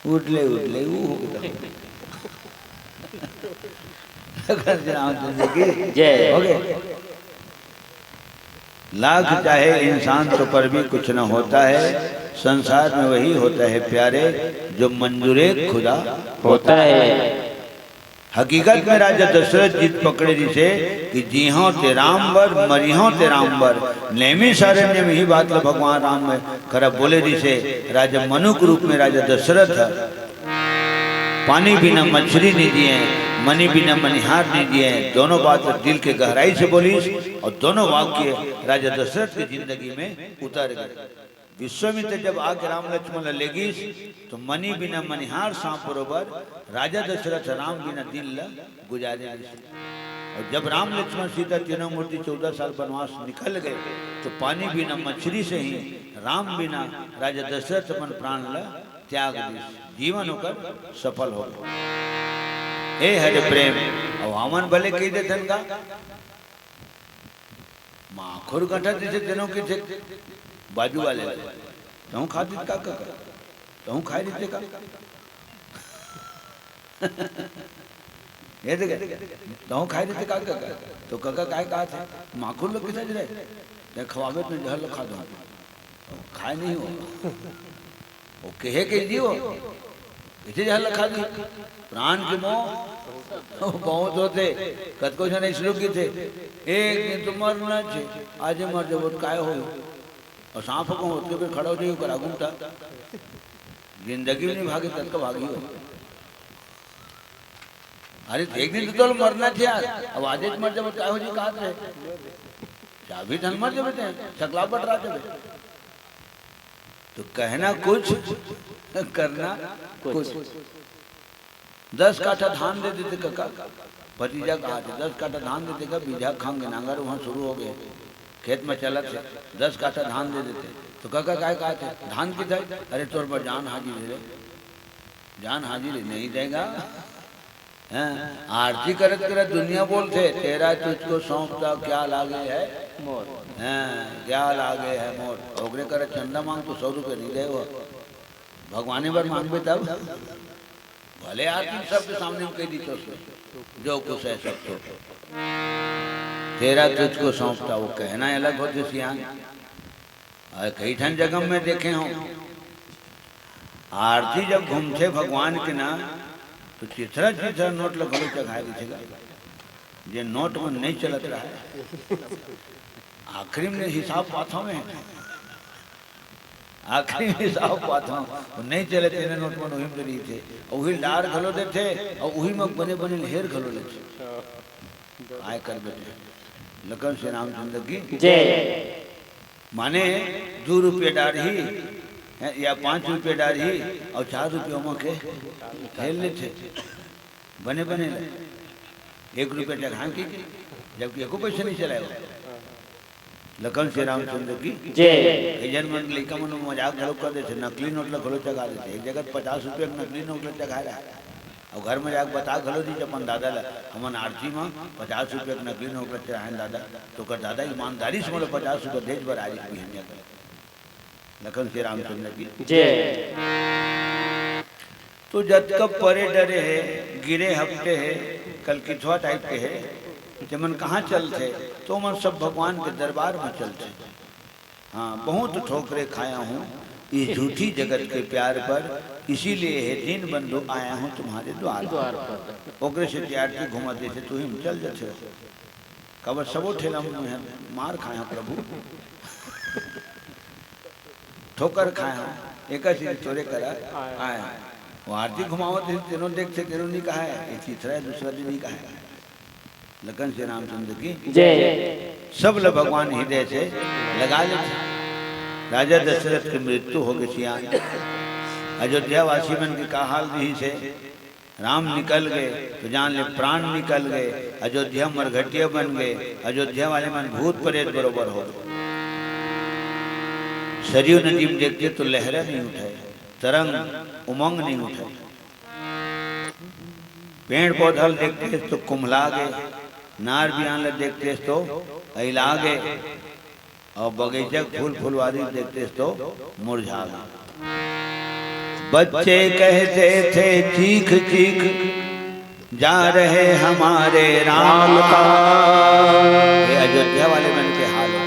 उठ ले, उठ ले, वो हो गया। लखन श्री रामचंद्र की जय। हो गए। लाख चाहे इंसान तो पर भी कुछ न होता है, संसार में वही होता है प्यारे, जो मंजूरे खुदा होता है। हकीकत में राजा दशरथ जिद पकड़े रिहिसे कि जीहौं ते राम बर, मरिहौं ते राम बर। नैमिषारण्य में ही बात ल भगवान राम में करा बोले रिहिसे। राजा मनु के रूप में राजा दशरथ ह पानी बिना मछरी नहीं दिए, मनी बिना मनिहार नहीं दिए। दोनों बात दिल के गहराई से बोलिस और दोनों वाक्य राजा दशरथ की जिंदगी में उतर गए। विश्वामित्र जब आके राम लक्ष्मण ला लेगिस, तो मनी बिना मनिहार सांप बरोबर राजा दशरथ राम बिना दिन ला गुजारे रिहिस। और जब राम लक्ष्मण सीता तीनों मूर्ति चौदह साल वनवास निकल गए, तो पानी बिना मछरी से ही राम बिना राजा दशरथ अपन प्राण ला त्याग दिस। जीवन ओकर सफल हो गए। ए हरे प्रेम, अब हमन भले कह देथन का, माखुर गंठा जैसे तेनो के थे बाजू वाले, तहूँ खा दीत का, का, का? तहूँ खाए देते का? ये देखे, तहूँ खाए देते का, का, का? तो कका काय कहा थे, माखुर लोग किसे रहे? ते खवावे तो जहर लोग खा दो, खाए नहीं हो। वो कहे के जी हो, इसे जहर लखा दी। प्राण के मोह बहुत होते। कतको जन श्लोक की थे, एक दिन तो मरना छे, आज मर जब काय हो। और सांप को होते पे खड़ा हो जाइए, करा घूमता। जिंदगी में नहीं भागे, तब तो भागी हो। अरे, एक दिन तो चलो मरना छे यार, अब आज मर जब काय हो जी, कहा थे? चाबी धन मर जब थे, सकला बट रहा जब। तो कहना कुछ, करना कुछ। दस काठा धान दे देते कका, भतीजा कहा थे, दस काठा धान दे देगा, बीजा खांगे नांगर वहाँ शुरू हो गए, खेत में चलत थे, दस काठा धान दे देते। तो कका काय कहा थे, धान की था? अरे तोर पर जान हाजिर है रे, जान हाजिर है, नहीं देगा। हैं, आरती करत करत दुनिया बोलथे, "तेरा तुझको सौंपता क्या लागे है मोर।" हैं, "क्या लागे है मोर।" ओकरे करा चंदा मांग तो सौ रुपये नहीं दे वो। भगवाने बर मांगबे तब। भले आरती सबके सामने में कह दी तो उसने, "जो कुछ है सब तो तेरा तुझको सौंपता।" वो कहना अलग होथे सियान। अउ कई ठन जगह में देखे हंव, आरती जब घूमथे भगवान के ना, तो चिथरा चिथरा नोट ल घलो चघाय देथे गा। जे नोट मन नइ चलत रहय, आखिरी में हिसाब पाथंव मैं, आखिरी में हिसाब पाथंव, वो नइ चले तेने नोट मन उही में रहिथे, अउ उही डार घलो देथे, अउ उही में बने बने ल हेर घलो लेथे। काय करबे ते? लखन श्री रामचंद्र की जय। माने दू रुपया डारही, हैं, या पाँच रुपया डारही, अउ चार रुपया ओमा के हेर लेथे। बने बने ले। एक रुपया चघाए कि, जबकि एको पैसा नइ चलाय। लखन श्री रामचंद्र की जय। कई झन मन लइका मन मजाक घलो कर देथे, नकली नोट ल घलो चघा देथे। एक जगह पचास रुपया के नकली नोट ल चघाय रहय। अउ घर में जाके बता घलो दीस अपन दादा ल, "हमन आरती म पचास रुपया के नकली नोट ल चढ़ाएन दादा।" तो ओकर दादा ईमानदारी से मोला पचास रुपया देच बर आरिस बिहनिया कर। लखन श्री रामचंद्र की जय। तो जतका परे डरे हे, गिरे हपटे हे, कलकिथवा टाइप के हे, जेमन कहाँ चलथे, तो मन सब भगवान के दरबार में चलथे। हाँ, बहुत ठोकरे खाया हूँ इस झूठी जगत के प्यार पर, इसीलिए हे दीन बंधु आया हूँ तुम्हारे द्वार पर। ओकरे से आरती घुमा देथे, तू ही में चल जथे। कबर सबो ठेला में मैं मार खाया प्रभु, ठोकर खाया, एक चीज तोरे करा आया। वो आरती घुमावत हे, तेनो देखथे, तेनो नहीं कहा है, ये तीसरा है, दूसरा दिन नहीं कहा है। लखन श्री रामचंद्र की जय। सब ल भगवान हृदय से लगा लेथे। राजा दशरथ के मृत्यु हो गई सियान। अयोध्या वासी मन के का हाल रहिसे, राम निकल गए तो जान ले प्राण निकल गए, अयोध्या मरघटिया बन गए, अयोध्या वाले मन भूत प्रेत बरोबर हो गए। सरयू नदी में देखते तो लहरा नहीं उठे, तरंग उमंग नहीं उठे। पेड़ पौधा ल देखतेस तो कुम्हला गे, नार बियान ल देखतेस तो अइला गे, अउ बगीचा के फूल फुलवारी ल देखतेस तो मुरझा गे। बच्चे कहते थे चीख चीख, जा रहे हमारे राम का। ये अयोध्या वाले मन के हाल है।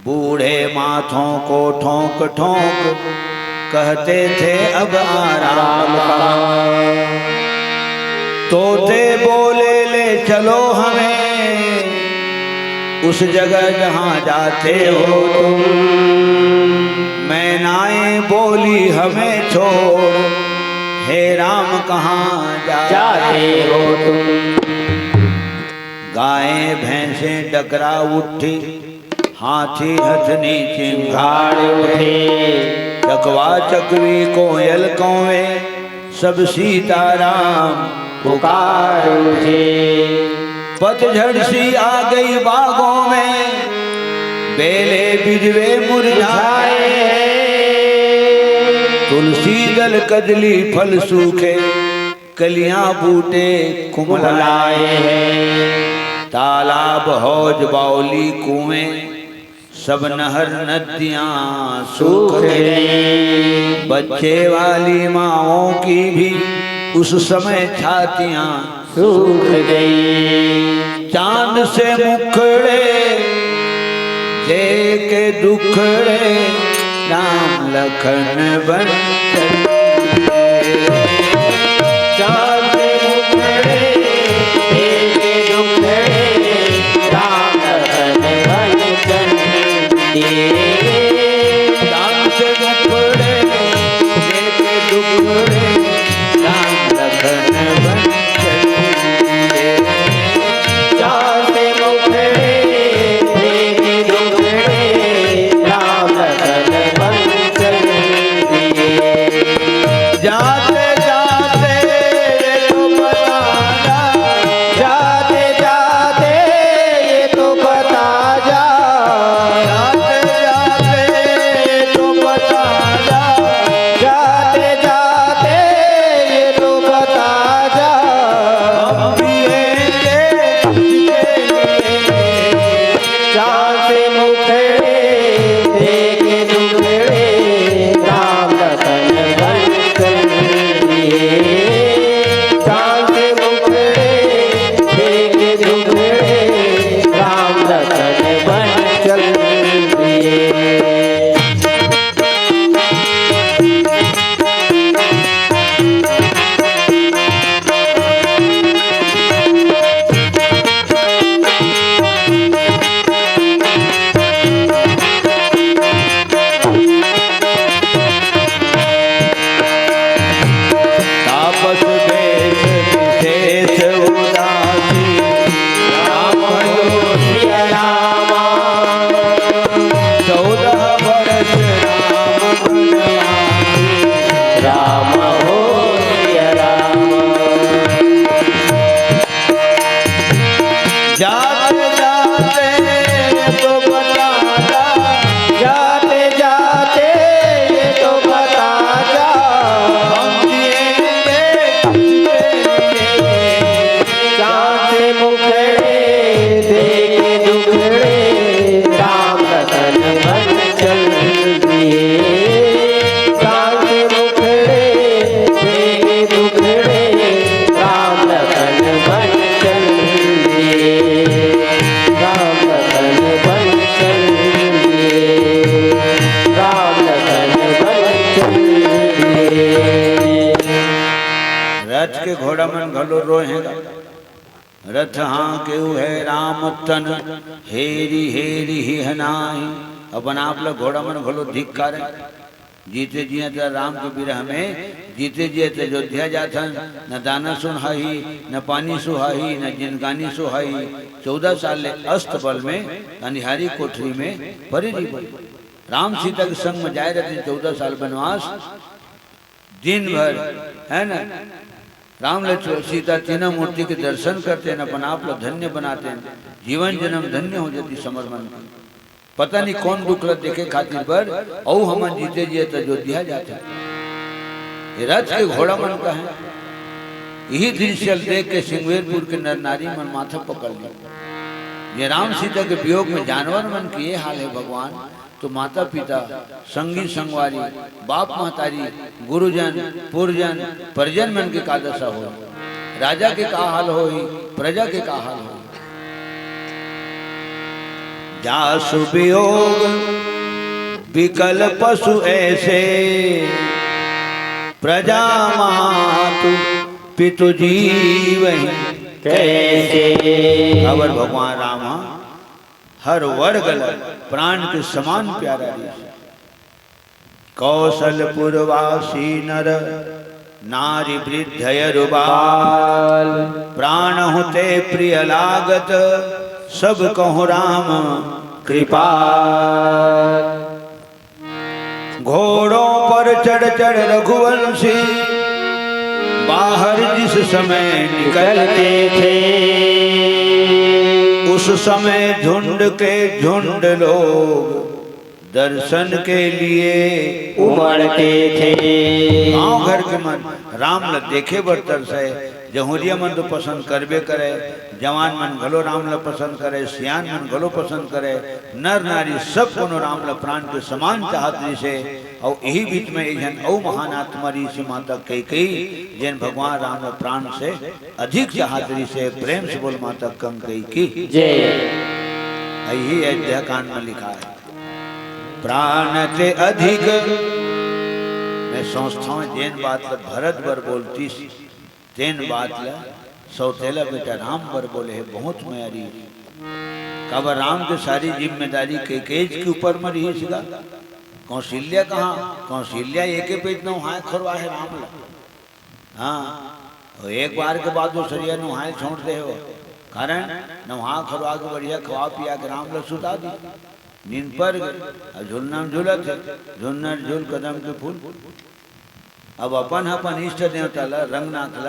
बूढ़े माथों को ठोंक ठोंक कहते थे अब आराम का। तोते बोले ले चलो हमें, उस जगह जहाँ जाते हो तुम। मैनाएं बोली हमें छोड़, हे राम कहाँ जाते हो तुम। गायें भैंसें डकरा उठी, हाथी हथनी चिंगाड़ उठे। चकवा चकवी कोयल कौवे, सब सीताराम पुकार उठे। पतझड़ सी आ गई बागों में, बेले बिजवे मुरझाए हैं। तुलसी दल कदली फल सूखे, कलियां बूटे कुमलाए हैं। तालाब हौज बावली कुएं, सब नहर नदियां सूख गई। बच्चे वाली माओं की भी उस समय छातियां सूख गई। चांद से मुखड़े दे के दुखड़े, राम लखन बन चले। चांद से मुखड़े दे के दुखड़े, राम लखन बन चले। चांद से मुखड़े दे के दुखड़े, राम लखन बन चले। चांद से मुखड़े दे के दुखड़े, राम लखन बन चले। जाते जाते ये तो बता जा, जाते जाते ये तो बता जा, जाते जाते ये तो बता जा, जाते जाते ये तो बता जा। हम जिएंगे तुझके लिए। चांद से मुखड़े दे के दुखड़े, राम लखन बन चले। चांद से मुखड़े दे के दुखड़े, राम लखन बन चले। तापस भेष विशेष उदासी, राम हो सिया रामा। चौदह वर्ष राम वनवासी, राम हो सिया रामा। जाते जाते ये तो बता जा, जाते जाते ये तो बता जा। हम जिएंगे तुझके लिए। चांद से मुखड़े दे के दुखड़े, राम लखन बन चले। चांद से मुखड़े दे के दुखड़े, राम लखन बन चले। राम लखन बन चले। राम लखन बन चले। रथ के घोड़ा मन घलो रोए हैं। रथ हाँके उहे राम तन, हेरी हेरी हिहनाही। अपन आप ल घोड़ा मन घलो धिक्कारे। जीते जिए त राम के बिरह में, जीते जिए त अयोध्या जाथन, न दाना सुहाही, न पानी सुहाही, न जिनगानी सुहाही। चौदह साल ले अस्त बल में, अंधियारी कोठरी में परे रहिबो। राम सीता के संग में जाए रहते चौदह साल बनवास, दिन भर, है ना, राम लक्ष्मण सीता तीनों मूर्ति के दर्शन करते हैं, अपन आप ला धन्य बनाते हैं, जीवन जन्म धन्य हो जाती समर्पण के। पता नहीं कौन दुख ला देखे खातिर बर, अउ हमन जीते जिए त अयोध्या जाते। ये रथ के घोड़ा मन का है, यही दृश्य देख के सिंगवेरपुर के नर नारी मन माथा पकड़ लिए। ये राम सीता के वियोग में जानवर मन के ये हाल है भगवान, तो माता पिता, संगी संगवारी, बाप महतारी, गुरुजन, पुरजन, परिजन मन के का दशा हो। राजा के का हाल होही, प्रजा के का हाल होही। जासु वियोग विकल पशु ऐसे, प्रजा मातु पितु जीवहि कैसे। अबर भगवान राम ह हर वर्ग ल प्राण के समान प्यारा रिहिस। कौशलपुरवासी नर नारी वृद्ध अरु बाल, प्राणहुँ ते प्रिय लागत सब कहु राम कृपाल। घोड़ों पर चढ़ चढ़ रघुवंशी बाहर जिस समय निकलते थे, उस समय झुंड के झुंड लोग दर्शन के लिए उमड़ते थे। गांव घर के मन राम ल देखे बर तरसय। जहुरिया मन तो पसंद करबे करे, जवान मन घलो राम ल पसंद करे, सियान मन घलो पसंद करे, नर नारी सब कोनो राम ल प्राण के समान चाहत रिहिसे। अउ इही बीच में एक झन अउ महान आत्मा रिहिसे माता कैकेयी, जेन भगवान राम ल प्राण से अधिक चाहत रिहिसे। प्रेम से बोल माता कैकेयी की जय। यही अयोध्या कांड में लिखा है, प्राण ते अधिक। मैं सोचथंव जेन बात ल भरत बर बोलतिस, तेन बात ल सौतेला बेटा राम बर बोले हे, बहुत मया रिहिस। काबर राम के सारी जिम्मेदारी कैकेयी के ऊपर म रिहिस गा। कौशल्या कहाँ? कौशल्या एके पेज नहाय खोरवा हे राम ल। हाँ, अउ एक बार के बाद दूसरिया नहाय छोड़ दे हो। कारण नहा खोरवा के बढ़िया खवा पिया के राम ल सुता दी। नींद पर गे, अब झुलना में झुलत हे, झुलना झुल कदम के फूल। अब अपन ह अपन इष्ट देवता ल, रंगनाथ ल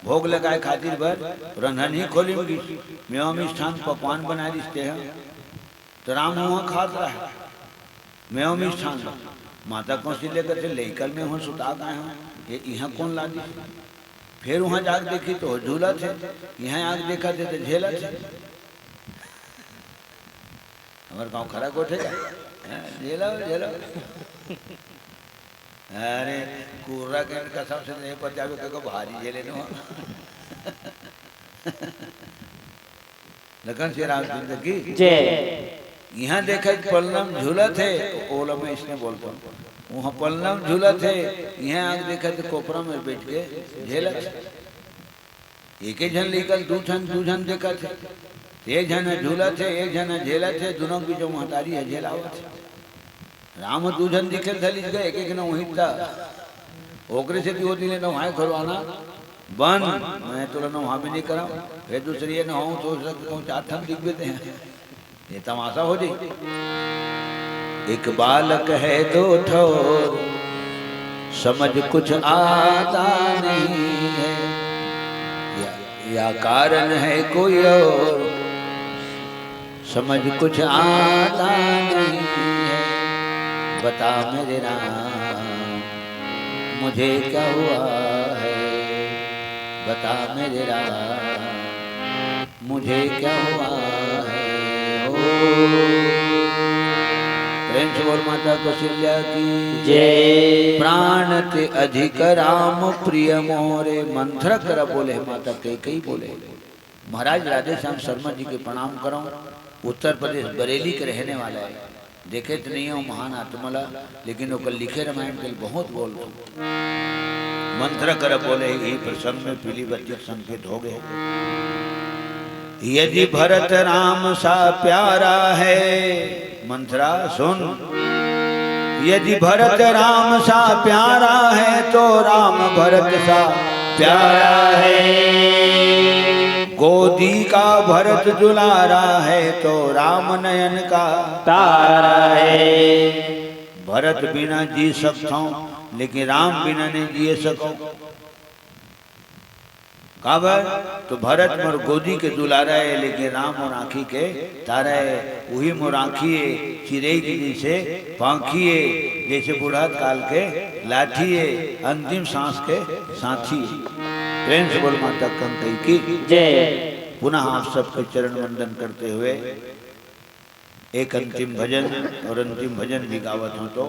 भोग लगाए खातिर बर रंधन ही खोली में गिस, मेवा मिष्ठान पकवान बना दिस तेहा। तो राम उहाँ खात रहे, मेवा मिष्ठान ल। माता कौशल्या कथे, "लइका ल मैं उहाँ सुता के आए हंव, ये इहाँ कोन ला दिस?" फिर उहाँ जाके देखी तो झूलत हे, इहाँ आके देखत हे तो झेलत हे। हमर गाँव खरा गोठे का? हाँ, झेलो, झेलो। अरे, कुर्रा के कसम से नहीं पचावे, के को भारी झेले नो। लखन श्री रामचंद्र की जय। इहाँ देखत पलनम झूलत हे, ओला मैं इसने बोलथंव। उहाँ पलनम झूलत हे, इहाँ आके देखत कोपरा में बैठ के झेलत हे। एके झन लइका ल दू झन, दू झन देखत हे। एक झन ह झूलत हे, एक झन ह झेलत हे, दूनों के बीच म महतारी ह झेलावत हे। राम ह दू झन दिखे ल धलिस गा, एक एक नहाही त। ओकरे सेती ओ दिन ले नहाय खोरवाना बंद। मैं तोला नहाबे नहीं करंव, फिर दूसरी ये नहाऊं तो सोच सकते हो चार ठन दिखबे ते हैं। ये तमाशा हो जाई। एक बालक है दो ठौर, समझ कुछ आता नहीं है, या, या कारण है कोई और, समझ कुछ आता नहीं है। बता मेरे राम, मुझे क्या हुआ है, बता मेरे राम, मुझे क्या हुआ है, ओ। प्रेम से बोल माता कौशल्या की जय। प्राण ते अधिक राम प्रिय मोरे। मंथरा करा बोले हे, माता कैकेयी बोले। महाराज राधेश्याम शर्मा जी के प्रणाम करंव, उत्तर प्रदेश बरेली के रहने वाला हे। देखे तो नहीं हो महान आत्मा ला, लेकिन ओकर लिखे रामायण के बहुत बोलथंव। मंथरा करा बोले, यही प्रसंग में पीली बत्ती के संकेत हो गए। यदि भरत राम सा प्यारा है, मंथरा सुन, यदि भरत राम सा प्यारा है तो राम भरत सा प्यारा है। गोदी का भरत दुलारा है तो राम नयन का तारा है। भरत बिना जी सकथंव, लेकिन राम बिना नहीं जिए सकंव। काबर? तो भरत मोर गोदी के दुलारा हे, लेकिन राम मोर आँखी के तारा हे। उही मोर आँखी हे, चिरई के जैसे पाँखी हे, जैसे बुढ़त काल के लाठी हे, अंतिम सांस के साथी हे। प्रेम से बोल माता कैकेयी की जय। पुनः आप सबके चरण वंदन करते हुए एक अंतिम भजन और अंतिम भजन भी गावत हूँ तो।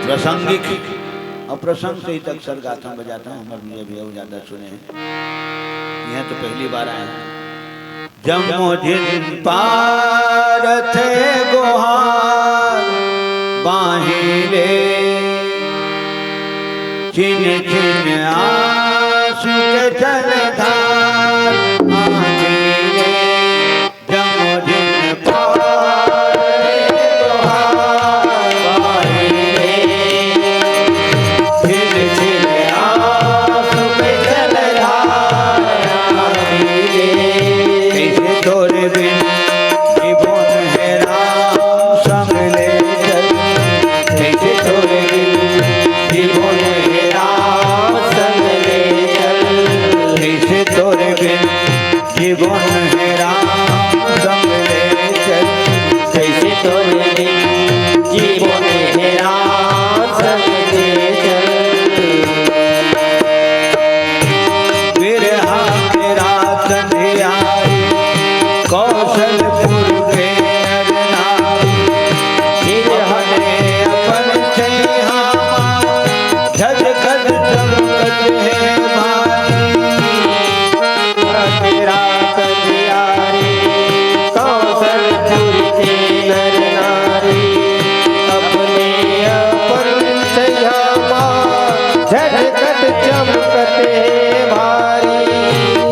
प्रासंगिक और प्रसंग सहित अक्सर गाथा बजाथा हूँ, हमर विजय भैया ज्यादा सुने हैं, यह तो पहली बार आए हैं। जम्मो झिन पारथे गोहार बाहीं ले, छिन छिन आँसू के जलधार आँखी ले। जम्मो झिन पारथे गोहार बाहीं ले, छिन छिन आँसू के जलधार आँखी ले। कइसे तोरे बिन जीवन हे राम संग ले चल, कइसे तोरे बिन जीवन हे राम संग ले चल, कइसे तोरे बिन जीवन हे राम संग ले चल, कइसे तोरे बिन जीवन हे राम संग ले चल। बिरहा के रात अंधियारी, कौशलपुर के नर नारी, बिरहा ने अपन छहिया मारी, झटकत चमकत हे भारी। रात अंधियारी, कौशलपुर के नर नारी, अपने अपन सैया मा झटकत चमकत हे भारी।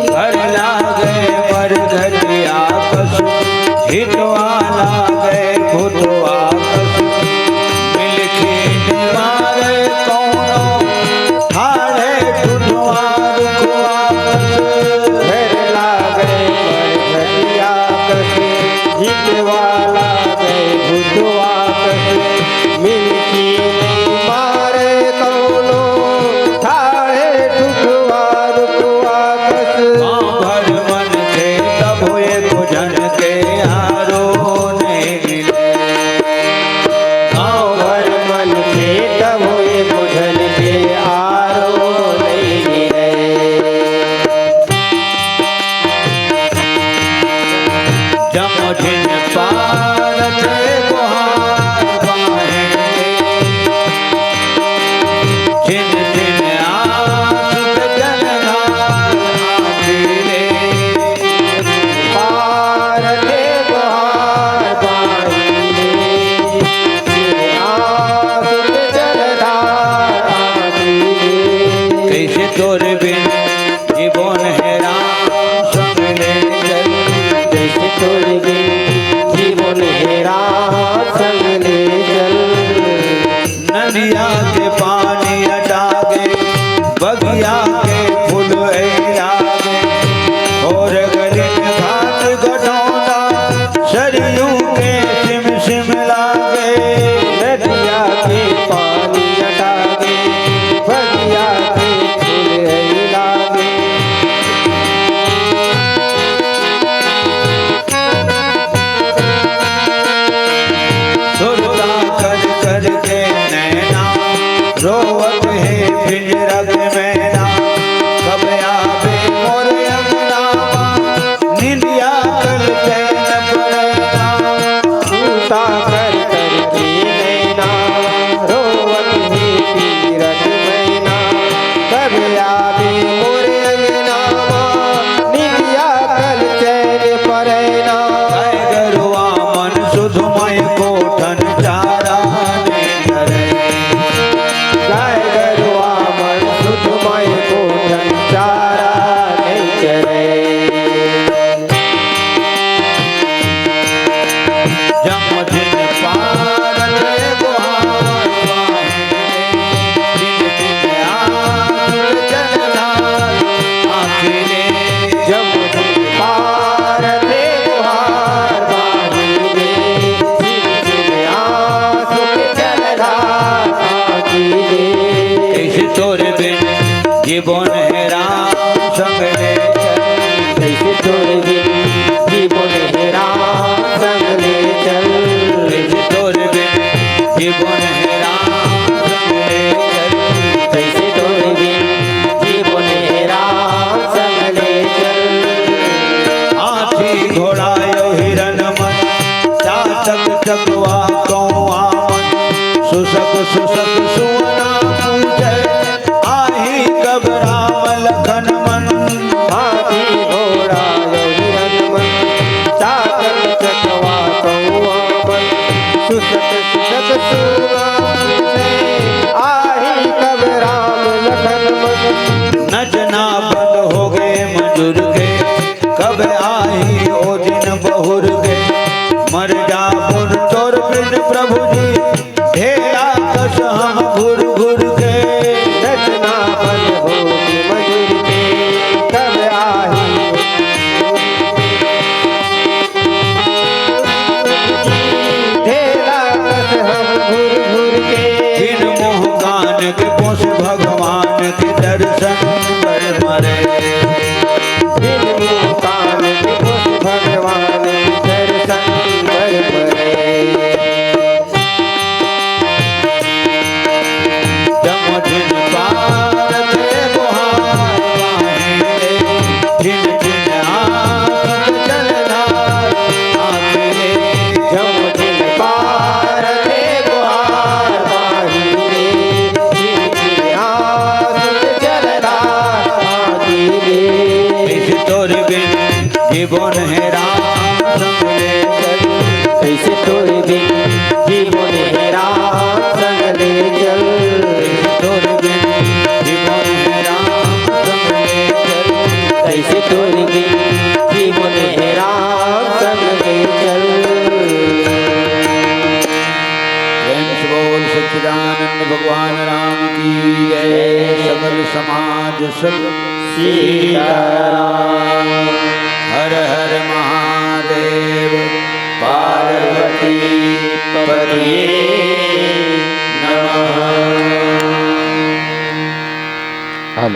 घर लागे मरघटिया कस, हितवा लागे भुतवा कस, मिलके निवारे कौनो ठाढ़े ठुठवा रुखवा कस। घर लागे मरघटिया कस, हितवा लागे भुतवा कस, मिलके निवारे कौनो ठाढ़े ठुठवा रुखवा कस। गाँव भर मनखे तभो एको झन के आरो नइ मिले। गाँव भर मनखे तभो एको झन के आरो नइ मिले। जम्मो झिन पारथे गोहार बाहीं ले, छिन छिन आँसू के जलधार आँखी ले। पारथे गोहार बाहीं ले, छिन आँसू के जलधार आँखी ले। कइसे तोरे बिन जीवन हे राम संग ले चल, कइसे तोरे बिन जीवन हे राम संग ले चल। नदिया के पानी अटागे, बगिया के फूल अइलागे, और गलिन घाट गडौंदा, सरयू के सिम सिम लागे। नदिया के पानी अटागे, बगिया के फूल अइलागे। सुरता कर कर के नैना, रोवत हे पिंजरा के मैना। कब आबे मोर अंगना मा, निंदिया कल चैन परैना। सुरता कर कर के नैना, रोवत हे पिंजरा के मैना। कब आबे मोर अंगना मा, निंदिया कल चैन परैना। गाय गरुवा मन सुध मय कोठन चारा नइ चरे। गाय गरुवा मन सुध मय कोठन चारा नइ चरे। जम्मो झिन पारथे गोहार बाहीं ले, छिन छिन आँसू के जलधार आँखी ले। जम्मो झिन पारथे गोहार बाहीं ले, छिन छिन आँसू के जलधार आँखी ले। कइसे तोरे बिन जीवन हे राम संग ले चल, कइसे तोरे बिन जीवन हे राम संग ले चल, कइसे तोरे बिन जीवन हे राम संग ले चल, कइसे तोरे बिन जीवन हे राम संग ले चल। हाथी घोड़ा अउ हिरन मन, चातक चकवा कौआ मन, सुसक सुसक सुवना पूजै, आही कब राम लखन मन। हाथी घोड़ा यही रथ मन, चातक चकवा कौआ मन। सुसक सुसक सुवना पूजै, आही कब राम लखन मन। नचना बंद हो गए मजूर के, कब आही ओ दिन बहुर के। मर जाबुन तोर बिन प्रभु जी, ढेला कस हम घुर घुर के। रचना बन होगी मजूर के, कब आही। ढेला कस हम घुर घुर के। बिन मुंह कान के पोस भगवान के दर्शन पर मरे। बिन मुंह कान के पोस भगवान के दर्शन पर मरे। जम झिन पारत गुहार बाहें, झिन झिन आंसू जलधार आंखें। जम झिन पारत गुहार बाहें, झिन झिन आंसू जलधार आंखें। इस तोर बिन जीवन हे राम संग ले चल। कैसे तोरे बिन जीवन हे राम संग ले चल। कैसे तोरे बिन जीवन हे राम संग ले चल। कैसे तोरे बिन जीवन हे राम संग ले चल। प्रेम से बोल सच्चिदानंद भगवान राम की जय। सकल समाज सुख। सीताराम। हर हर महादेव। पार्वती पति